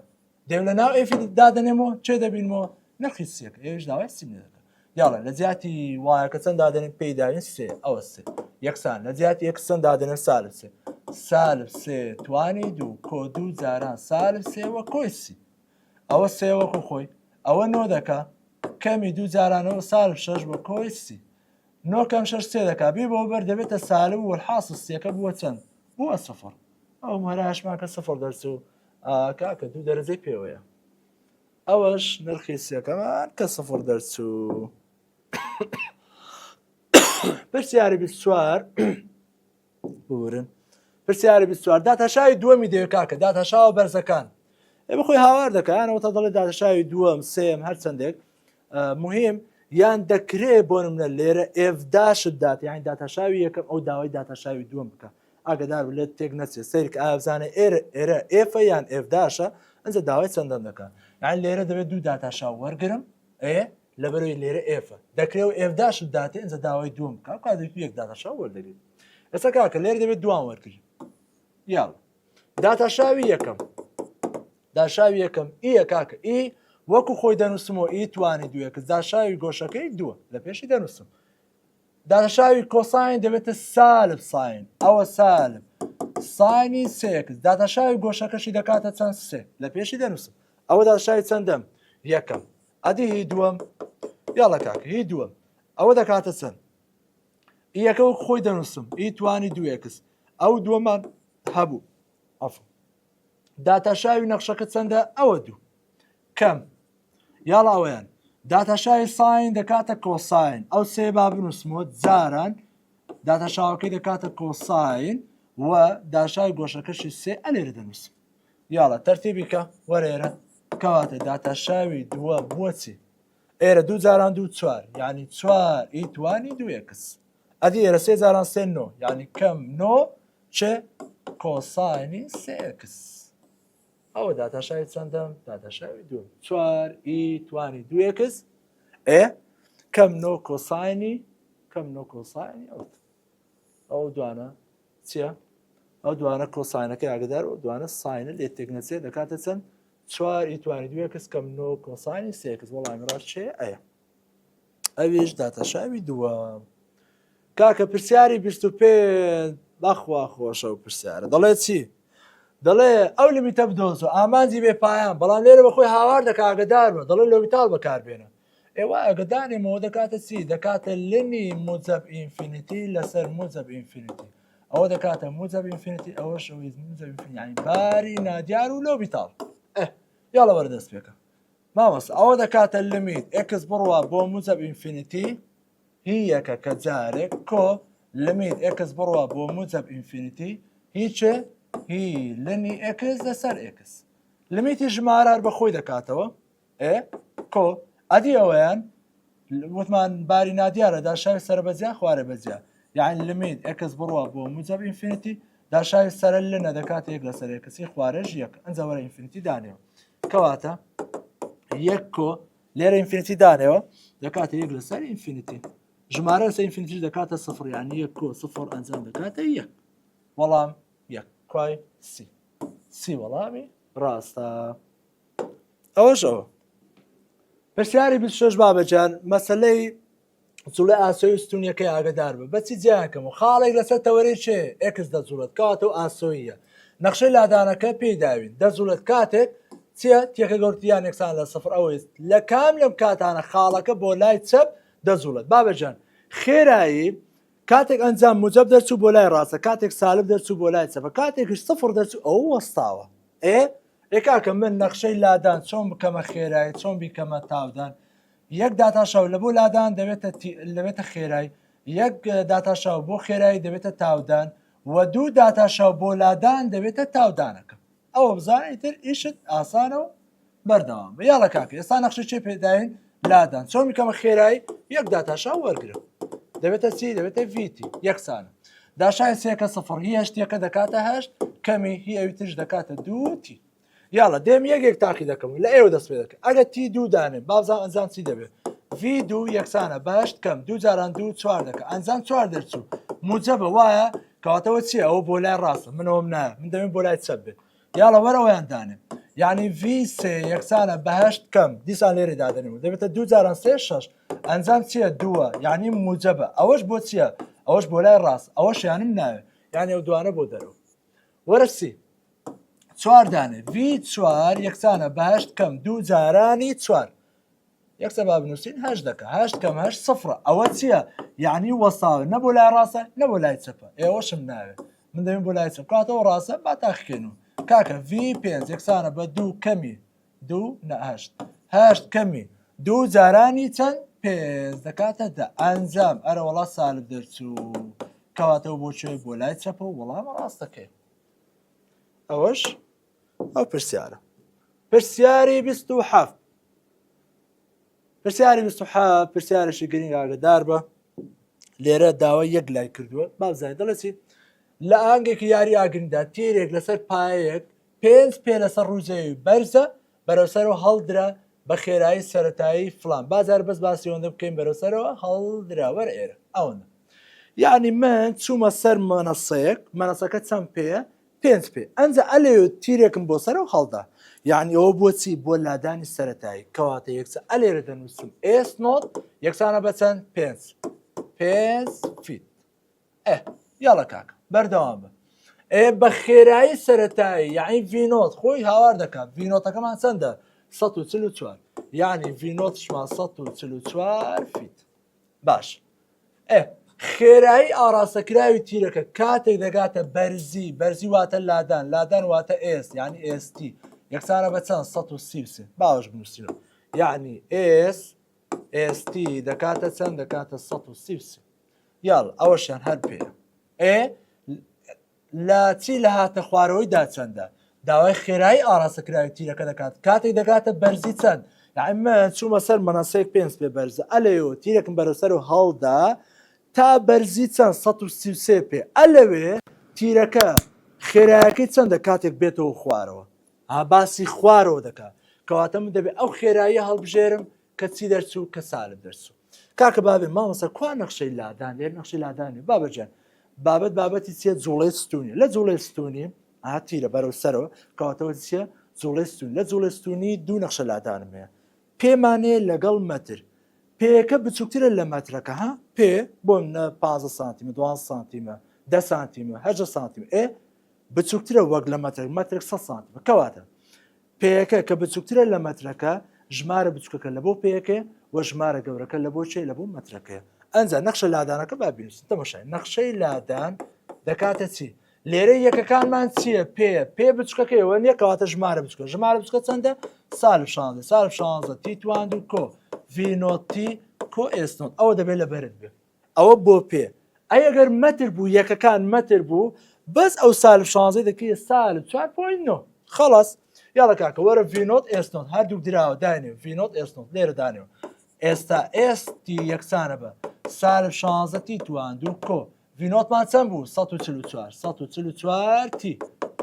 Speaker 1: دێم لە ناو F ی دادەنێمەوە چێ دەبینمەوە نرخی سێک ئێویش داوای سیم دەکات یاڵە لە جیاتی y ەکە چەند دادەنێن پێی داوین سێ ئەوە سێ یەکسان لە جیاتی x چەند دادەنێن سالب سێ سالب سێ توانی دوو کۆ دوو جاران سالب سێ وە کۆی سی ئەوە سێ وەکو خۆی ئەوە نۆ دەکا کەمی دوو جارانەوە سالب شەش بە کۆی سی نۆ کەم شەش سێ دەکا بی بۆ بەر دەبێتە سالب و حاصل سێکە بووە چەند بووە سفر ئەو مەراشمان کە سفر دەرچوو کاکە دوو دەرەجەی پێوەیە ئەوەش نرخی سێکەمان کە سفر دەرچوو پرسیاری 24 بورن پرسیاری 24 داتاشاوی دووەمی دەوێ کاکە داتاشاوە بەرزەکان ئێ بەخۆی هاوار دەکەیانەوە تا دەڵێ داتاشاوی دووەم سێم هەر چەندێک مهم یان دەکرێ بۆ منە لێرە F dash ت دات یان داتاشاوی یەکەم ئەو داوای داتاشاوی دووەم بکە ئاگدار لێت تێک نەچێت سەیرک ئابزانە ئێرە ئێرە F ە یان F dash ە ئەجا داوای چەندەم دەکە یان لێرە دەبێت دوو داتاشاو وەرگرم ئێ لەبەرەوەی لێرە F ە دەکرێ و F dash ت داتێ ئەجا داوای دووەم بکە کاتێک یەک داتاشاو وەردەگریت ئێستا کاکە لێرە دەبێت دوان وەرگری یاڵ داتاشاوی یەکەم داشاوی یەکەم ئیە کاکە ئی وەکو خۆی دەنووسمەوە ئی توانی دوویەکە داشاوی گۆشەکەی دووە لە پێشی دەنووسم داتاشاوی cosine دەبێتە سالب sine ئەوە سالب sine ی سێ x داتاشاوی گۆشەکەشی دەکاتە چەند سێ لە پێشی دەنووسم ئەوە داتاشاوی چەندەم یەکەم ئەدی هی دووەم یاڵە کاکە هی دووەم ئەوە دەکاتە چەند یەکە وەک خۆی دەنووسم ئی توانی دوو x ئەو دووەمان هەبوو ئەفو داتاشاوی نەخشەکە چەندە ئەوە دوو کەم یاڵا ئەوەیان داتاشاوی sine دەکاتە cosine ئەو سێ با بنووسمەوە جاران داتاشاوەکەی دەکاتە cosine و داشای گۆشەکەشی سێ ئەلێرە دەنووسم یاڵە تەرتیبی کە وەرێرە کەواتە داتاشاوی دووە بووە چی ئێرە دوو جاران دوو چوار یعنی چوار ئی توانی دوو x ئەدی ئێرە سێ جاران سێ نۆ یعنی کەم نۆ چێ cosine ی سێ x ئەوە داتاشاوی چەندەم داتاشاوی دوو چوار ئی توانی دوو x ئێ کەم نۆ cosine ی کەم نۆ cosine ی ئەوت ئەو دوانە چییە؟ ئەو دوانە cosine ەکەی ئاگدار و دوانە sine ە لێ تێک نەچێت دەکاتە چەند چوار ئی توانی دوو x کەم نۆ cosine ی سێ x وەڵامی ڕاست چێ ئەیە ئەویش داتاشاوی دووەم کاکە پرسیاری 25 بەخوا خۆشە و پرسیارە دەڵێ چی؟ دەڵێ ئەو limit ە بدۆزە ئامانجی بێ پایان بەڵام لێرە بەخۆی هاوار دەکا ئاگدار بە دەڵێ لۆپیتاڵ بەکاربێنە ئێوە ئەگەدانێمەوە دەکاتە چی دەکاتە ln ی موجب infinity لەسەر موجب infinity. ئەوە دەکاتە موجب infinity ئەوەش ئەوەی موجب infinity یعنی باری نادیار و لۆبی تاڵ ئە یاڵە وەرە دەست پێکە مامۆستا ئەوە دەکاتە limit x بڕوا بۆ موجب infinity هی یەکە کە جارێک کۆ limit x بڕوا بۆ موجب infinity هیچێ هی ln ی x لەسەر x limit ی ژمارە هەر بە خۆی دەکاتەوە ئێ کۆ ئەدی ئەوەیان وتمان باری نادیارە داشاوی سەرە بەجیا خوارە بەجیا یعنی limit x بڕوا بۆ موجب infinity داشاوی سەرە ln ە دەکات یەک لەسەر x ی خوارەش یەک ئەنجا وەرە infinity دانێەوە کەواتە یەک کۆ لێرە infinity دانێەوە دەکاتە یەک لەسەر infinity ژمارە لەسەر infinity دەکاتە سفر یعنی یەک کۆ سفر ئەنجام دەکاتە یەک وەڵام یەک کوای C C وەڵامی ڕاستە ئەوەش ئەوە پرسیاری 26 بابەجان مەسلەی جوڵە ئاسۆی ستونیەکەی ئاگدار بە بەچی جیاکەم و خاڵێک لەسەر تەوەرەی چێ x دەجوڵێت کاتەوە ئاسۆییە نەخشەی لادانەکە پێی داوین دەجوڵێت کاتێک چیە t یەکە گەورتریان یەکسان لە سفر ئەوەی لە کام لەم کاتانە خاڵەکە بۆ لای چەپ دەجوڵێت بابەجان خێرایی کاتێک ئەنجام موجب دەرچوو بۆ لای ڕاستە کاتێک سالب دەرچوو بۆ لای چەپە کاتێکش سفر دەرچوو ئەو وەستاوە ئێ ئێ کاکە من نەخشەی لادان چۆن بکەمە خێرایی چۆن بیکەمە تاودان یەک داتاشاو لە بۆ لادان دەبێتە دەبێتە خێرای یەک داتاشاو بۆ خێرایی دەبێتە تاودان و دوو داتاشاو بۆ لادان دەبێتە تاودانەکە ئەوە بزانە ئیتر ئیشت ئاسانە و بەردەوام بە یاڵە کاکە ئێستا نەخشە چێ پێداین لادان چۆن بکەمە خێرایی یەک داتاشاو وەرگرە دەبێتە چی دەبێتە VT یەکسانە داشای سێکە سفر هی هەشتیەکە دەکاتە هەشت کەمی هی ئەوی ترش دەکاتە دوو T یاڵە دێم یەک یەک تاقی دەکەم لە ئێوە دەست پێ دەکەم ئەگەر T دوو دانێ بابزان ئەنجام چی دەبێت V دوو یەکسانە بەهشت کەم دوو جاران دوو چوار دەکە ئەنجام چوار دەرچوو موجەبە وایە کەواتەوە چیە ئەوە بۆ لای ڕاستە منەوەم نایە من دەمێ بۆ لای چەپ بێت یاڵە وەرەوەیان دانێ یعنی V سێ یەکسانە بەهشت کەم دیسان لێرە دادەنێم دەبێتە دوو جاران سێ شەش ئەنجام چییە دووە یعنی موجەبە ئەوەش بۆ چییە ئەوەش بۆ لای ڕاست ئەوەشیانم ناوێت یعنی ئەو دوانە بۆ دەرەوە وەرە سی چوار دانێ V چوار یەکسانە بەهشت کەم دوو جارانی چوار یەکسە با بنووسین هەشت دەکە هەشت کەم هەشت سفرە ئەوە چییە یعنی وەساوە نە بۆ لای ڕاستە نە بۆ لای چەپە ئێوەشم ناوێت من دەمێ بۆ لای چەپ کاتەوە ڕاستە با تاقیکەین و کاکە V پێنج یەکسانە بە دوو کەمی دوو نە هەشت هەشت کەمی دوو جارانی چەند پێنج دەکاتە دە ئەنجام ئەرە وەڵا سالب دەرچوو کەواتەوە بۆ کوێ بۆ لای چەپە و وەڵامە ڕاستەکەی ئەوەش ئەو پرسیارە پرسیاری 27 پرسیاری 27 پرسیارێکی گرنگ ئاگدار بە لێرە داوای یەک لای کردووە بابزانین دەڵێ چی لە ئاهەنگێکی یاری ئاگریندا تیرێک لەسەر پایەیەک پێنج پێ لەسەر ڕووی زەوی بەرزە بەرەو سەرەوە هەڵدرا بە خێرایی سەرەتایی فلان بازار بەس باسی ئەوەندە بکەین بەرەو سەرەوە هەڵدرا وەرە ئێرە ئەوەندە یعنی من چوومە سەر مەنەسەیەک مەنەسەکە چەند پێیە پێنج پێ ئەنجا ئەلێ تیرێکم بۆ سەرەوە هەڵدا یعنی ئەوە بۆچی بۆ لادانی سەتایی کەواتە یەکسە ئەلێرە دەنووسم S naught یەکسانە بە چەند پێنج پێنج feet ئە یاڵە کاکە بەردەوام بە ئێ بە خێرایی سەتایی یعنی V naught خۆی هاوار دەکات V naught ەکەمان چەندە 144 یعنی V naught شمان 144 feet باش ئێ خێرایی ئاڕاستەکراوی تیرەکە کاتێک دەگاتە بەرزی بەرزی واتە لادان لادان واتە S یعنی ST یەکسانە بە چەند 133 باوەش بنووسینەوە یعنی S ST دەکاتە چەند دەکاتە 133 یاڵ ئەوەشیان هەر پێ ئێ لە چی لە هاتە خوارەوەی دا چەندە داوای خێرایی ئاراستەکراوی تیرەکە دەکات کاتێک دەگاتە بەرزی چەند یعنی من چوومە سەر مەنەسەیەک پێنج پێ بەرزە ئەلەیەوە تیرێکم بەرەو سەر و هەڵدا تا بەرزی چەند 133 پێ ئەلەوێ تیرەکە خێرایەکەی چەندە کاتێک بێتەوە خوارەوە ها باسی خوارەوە دەکات کەواتە من دەبێت ئەو خێرایی هەڵبژێرم کە چی دەرچوو کە سالب دەرچوو کاکە بابێ مامۆستا کوا نەخشەی لادان لێر نەخشەی لادان نیە بابە گیان بابەت بابەتی چیە جوڵەی ستونی لە جوڵەی ستونی ئاتیرە بەرەو سەرەوە کەواتەوە چیە جوڵەی ستون لە جوڵەی ستونی دوو نەخشە لادانم هەیە پێمانەیە لەگەڵ مەتر پێیەکە بچووکترە لە مەترەکە ها پێ بۆ منە 15 سانتیمە 12 سانتیمە 10 سانتیمە هەژە سانتیمە ئێ بچووکترە وەک لە مەترێک مەترێک 100 سانتیمە کەواتە پێیەکە کە بچووکترە لە مەترەکە، ژمارە بچووکەکە لە بۆ پێیەکەیە و ژمارە گەورەکە لە بۆ چێ لە بۆ مەترەکەیە. ئەنجا نەخشە لادانەکە با بینووسین. تەماشای نەخشەی لادان. دەکاتە چی؟ لێرە یەکەکانمان چییە؟ پێیە، پێ بچکەکەی وە نییە کەواتە ژمارە بچکە، ژمارە بچکە چەندە؟ سالب شانزە، سالب شانزە T تواند و کۆ V naught T کۆ S naught، ئەوە دەبێت لە بەرت بێ. ئەوە بۆ پێ. ئەی ئەگەر مەتر بوو یەکەکان مەتر بوو بەس ئەو سالب شانزەی دەکەیە سالب 4.9 خەڵاس یاڵە کاکە وەرە V naught S naught هەردووک دراوە داینێ V naught S naught لێرە دانێ ئێستا S T یەکسانە بە سالب 16 T تواند و کۆ V naught مان چەند بوو 144 144 T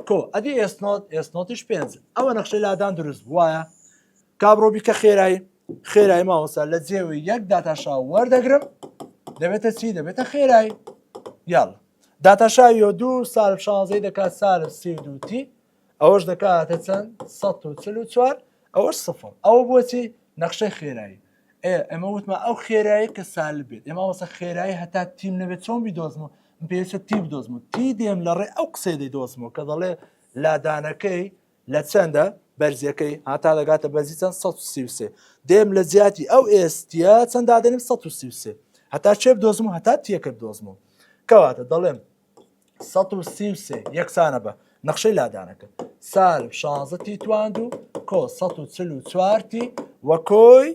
Speaker 1: کۆ ئەدی S naught S naught یش پێنج ئەوە نەخشەی لادان دروست بووایە کابرۆ بیکە خێرایی خێرایی مامۆستا لە جێوی یەک داتاشاو وەردەگرم دەبێتە چی دەبێتە خێرایی یاڵ داتاشاویەوە دوو سالب شانزەی دەکات سالب 32 T ئەوەش دەکاتە چەند 144 ئەوەش سفر ئەوە بۆچی نەخشەی خێرایی ئێ ئەمە وتمە ئەو خێرایی کە سالب بێت ئێمە وەسە خێرایی هەتا T م نەبێت چۆن بیدۆزمەوە پێویستە T بدۆزمەوە T دێم لە ڕێ ئەو قسەی دەیدۆزمەوە کە دەڵێ لادانەکەی لە چەندە بەرزیەکەی هاتا دەگاتە بەرزی چەند 133 دێم لە جیاتی ئەو S T یە چەند دادەنیم 133 هەتا چێ بدۆزم و هەتا T یەکە بدۆزم و کەواتە دەڵێم 133 یەکسانە بە نەخشەی لادانەکە سالب 16 T تواند و کۆ 144 T وە کۆی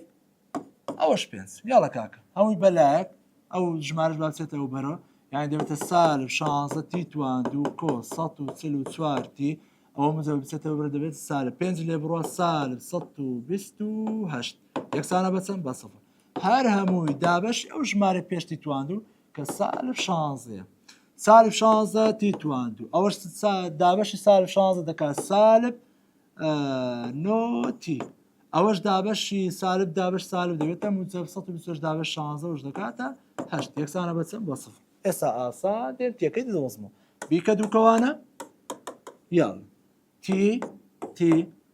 Speaker 1: ئەوەش پێنج یاڵە کاکە هەمووی بەلایەک ئەو ژمارەش با بچێتەوە بەرەوە یانی دەبێتە سالب 16 T تواند و کۆ 144 T ئەوە مزە بچێتەوە بەرە دەبێت سالب پێنج لێ بڕە سالب 128 یەکسانە بە چەند بە سفر هەر هەمووی دابەش ئەو ژمارە پێشتی تواند و کە سالب 16 سالب 16 T تواند و ئەوەش دابەشی سالب 16 دەکات سالب نۆ T ئەوەش دابەشی سالب دابش سالب دەبێتە موجب 128 دابش 16 وش دەکاتە هەشت یەکسانە بە چەند بە سفر ئێستا ئاسان دێم T یەکەی دەدۆزمەوە بیکە دووکەوانە یاڵ T T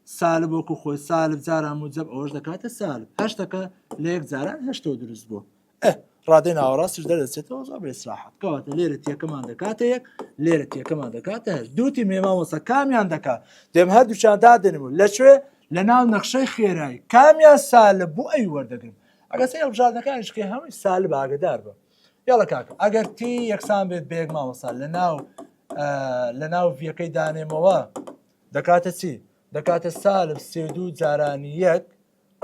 Speaker 1: سالب وەکو خۆی سالب جاران موجب ئەوەش دەکاتە سالب هەشتەکە لە یەک جاران هەشتەوە دروست بوو ئه ڕادەی ناوەڕاستیش دەردەچێتەوە زۆر بە ئیسراحەت کەواتە لێرە T یەکەمان دەکاتە یەک لێرە T یەکەمان دەکاتە هەشت دووتی مێمامۆسا کامیان دەکات دێم هەردووچیان دادەنم و لەکوێ لە ناو نەخشەی خێرایی کامیان سالب بوو ئەوی وەردەگرم ئەگەر سەیر هەڵبژاردنەکانیش کەی هەمووی سالب ئاگدار بە یاڵە کاکە ئەگەر T یەکسان بێت بە یەک مامۆسا لە ناو لە ناو V یەکەی دانێمەوە دەکاتە چی دەکاتە سالب سێ دوو جارانی یەک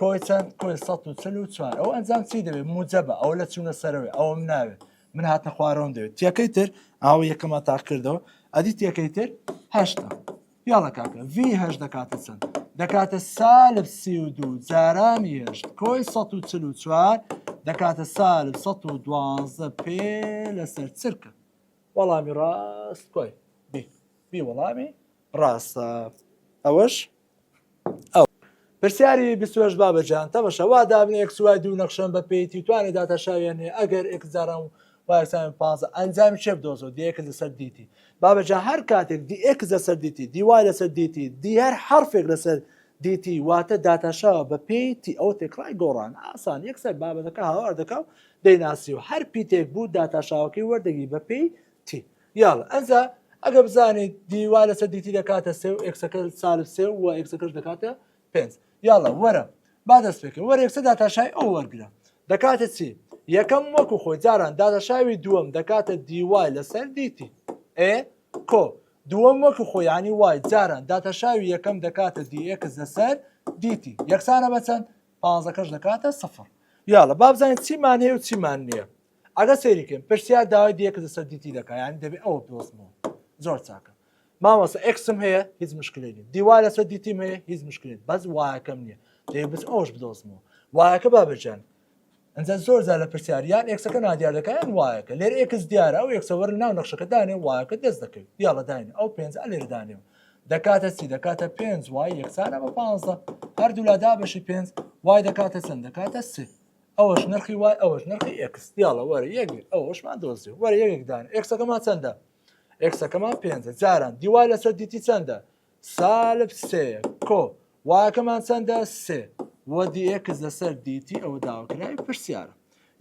Speaker 1: کۆی چەند؟ کۆی 144 ئەو ئەنجام چی دەبێت موجەبە ئەوە لە چوونە سەرەوەی ئەوم ناوێت من هاتە خوارەوەم دەوێت T یەکەی تر ئاوە یەکەمە تاق کردەوە ئەدی T یەکەی تر هەشتا یاڵە کاکە V هەشت دەکاتە چەند دەکاتە سالب 32 جارانی هەشت کۆی 144 دەکاتە سالب 112 پێ لەسەر چرکە وەڵامی ڕاست کۆی B B وەڵامی ڕاستە ئەوەش ئەو. پرسیاری 28 بابە جان تەمەشا وا دابنێ X Y دوو نەخشەن بە پێی T توانێ داتاشاویان هەیە ئەگەر X جاران Y یەکسان بە 15 ئەنجامی چێ بدۆزەوە D X لەسەر DT بابە جان هەر کاتێک D X لەسەر DT D Y لەسەر DT D هەر حرفێک لەسەر DT واتە داتاشاوە بە پێی T ئەوە تێکڕای گۆڕان ئاسان یەکسەر بابەتەکە هاوار دەکا و دەیناسی و هەر پیتێک بوو داتاشاوەکەی وەردەگی بە پێی T یاڵە ئەنجا ئەگە بزانیت D Y لەسەر DT دەکاتە سێ و X ەکە سالب سێ و X ەکەش دەکاتە پێنج یاڵە وەرە با دەست پێکە وەرە یەکسەر داتاشای ئەو وەرگرە دەکاتە چی یەکەم وەکو خۆی جاران داتاشاوی دووەم دەکاتە D Y لەسەر DT ئێ کۆ دووەم وەکو خۆی ینی Y جاران داتاشاوی یەکەم دەکاتە D X لەسەر DT یەکسانە بە چەند پانزەکەش دەکاتە سفر یاڵە با بزانین چیمان هەیە و چیمان نییە ئەگە سەیری کەین پرسیار داوای D X لەسەر DT دەکا یعنی دەبێ ئەوە بدۆزمەوە زۆر چاکە مامۆستا X م هەیە هیچ مشکلی نیە D Y لەسەر DT م هەیە هیچ مشکلی بەس Y ەکەم نییە دەبێ بچم ئەوش بدۆزمەوە Y ەکە بابەجان ئەنجا زۆر جار لە پرسیار یان X ەکە نادیار دەکا یان Y ەکە لێرە X دیارە ئەو X ە وەرە ناو نەخشەکە دانێ Y ەکە دەست دەکەوێت یاڵە داینێ ئەو پێنج لێرە دانێ دەکاتە چی دەکاتە پێنج Y یەکسانە بە پانزە هەردوو لا دابەشی پێنج Y دەکاتە چەند دەکاتە سێ ئەوەش نرخی Y ئەوەش نرخی X دیاڵە وەرە یەک ئەوەشمان دۆزی وەرە یەکێک دان X ەکەمان چەندە X ەکەمان پێنجە جاران D Y لەسەر DT چەندە سالب سێ کۆ Y ەکەمان چەندە سێ وە D X لەسەر DT ئەوە داواکراوی پرسیارە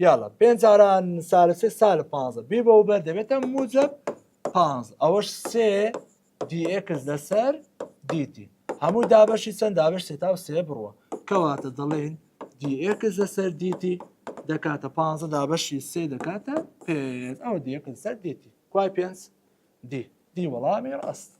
Speaker 1: یاڵە پێنج جاران سالب سێ سالب پانزە بی بۆ بەر دەبێتە موجب پانزە ئەوەش سێ D X لەسەر DT هەموو دابەشی چەند دابەش سێ تا و سێ بڕوە کەواتە دەڵێن D X لەسەر DT دەکاتە پانزە دابەشی سێ دەکاتە پێنج ئەوە D X لەسەر DT کوای پێنج. D. D وەڵامی ڕاست.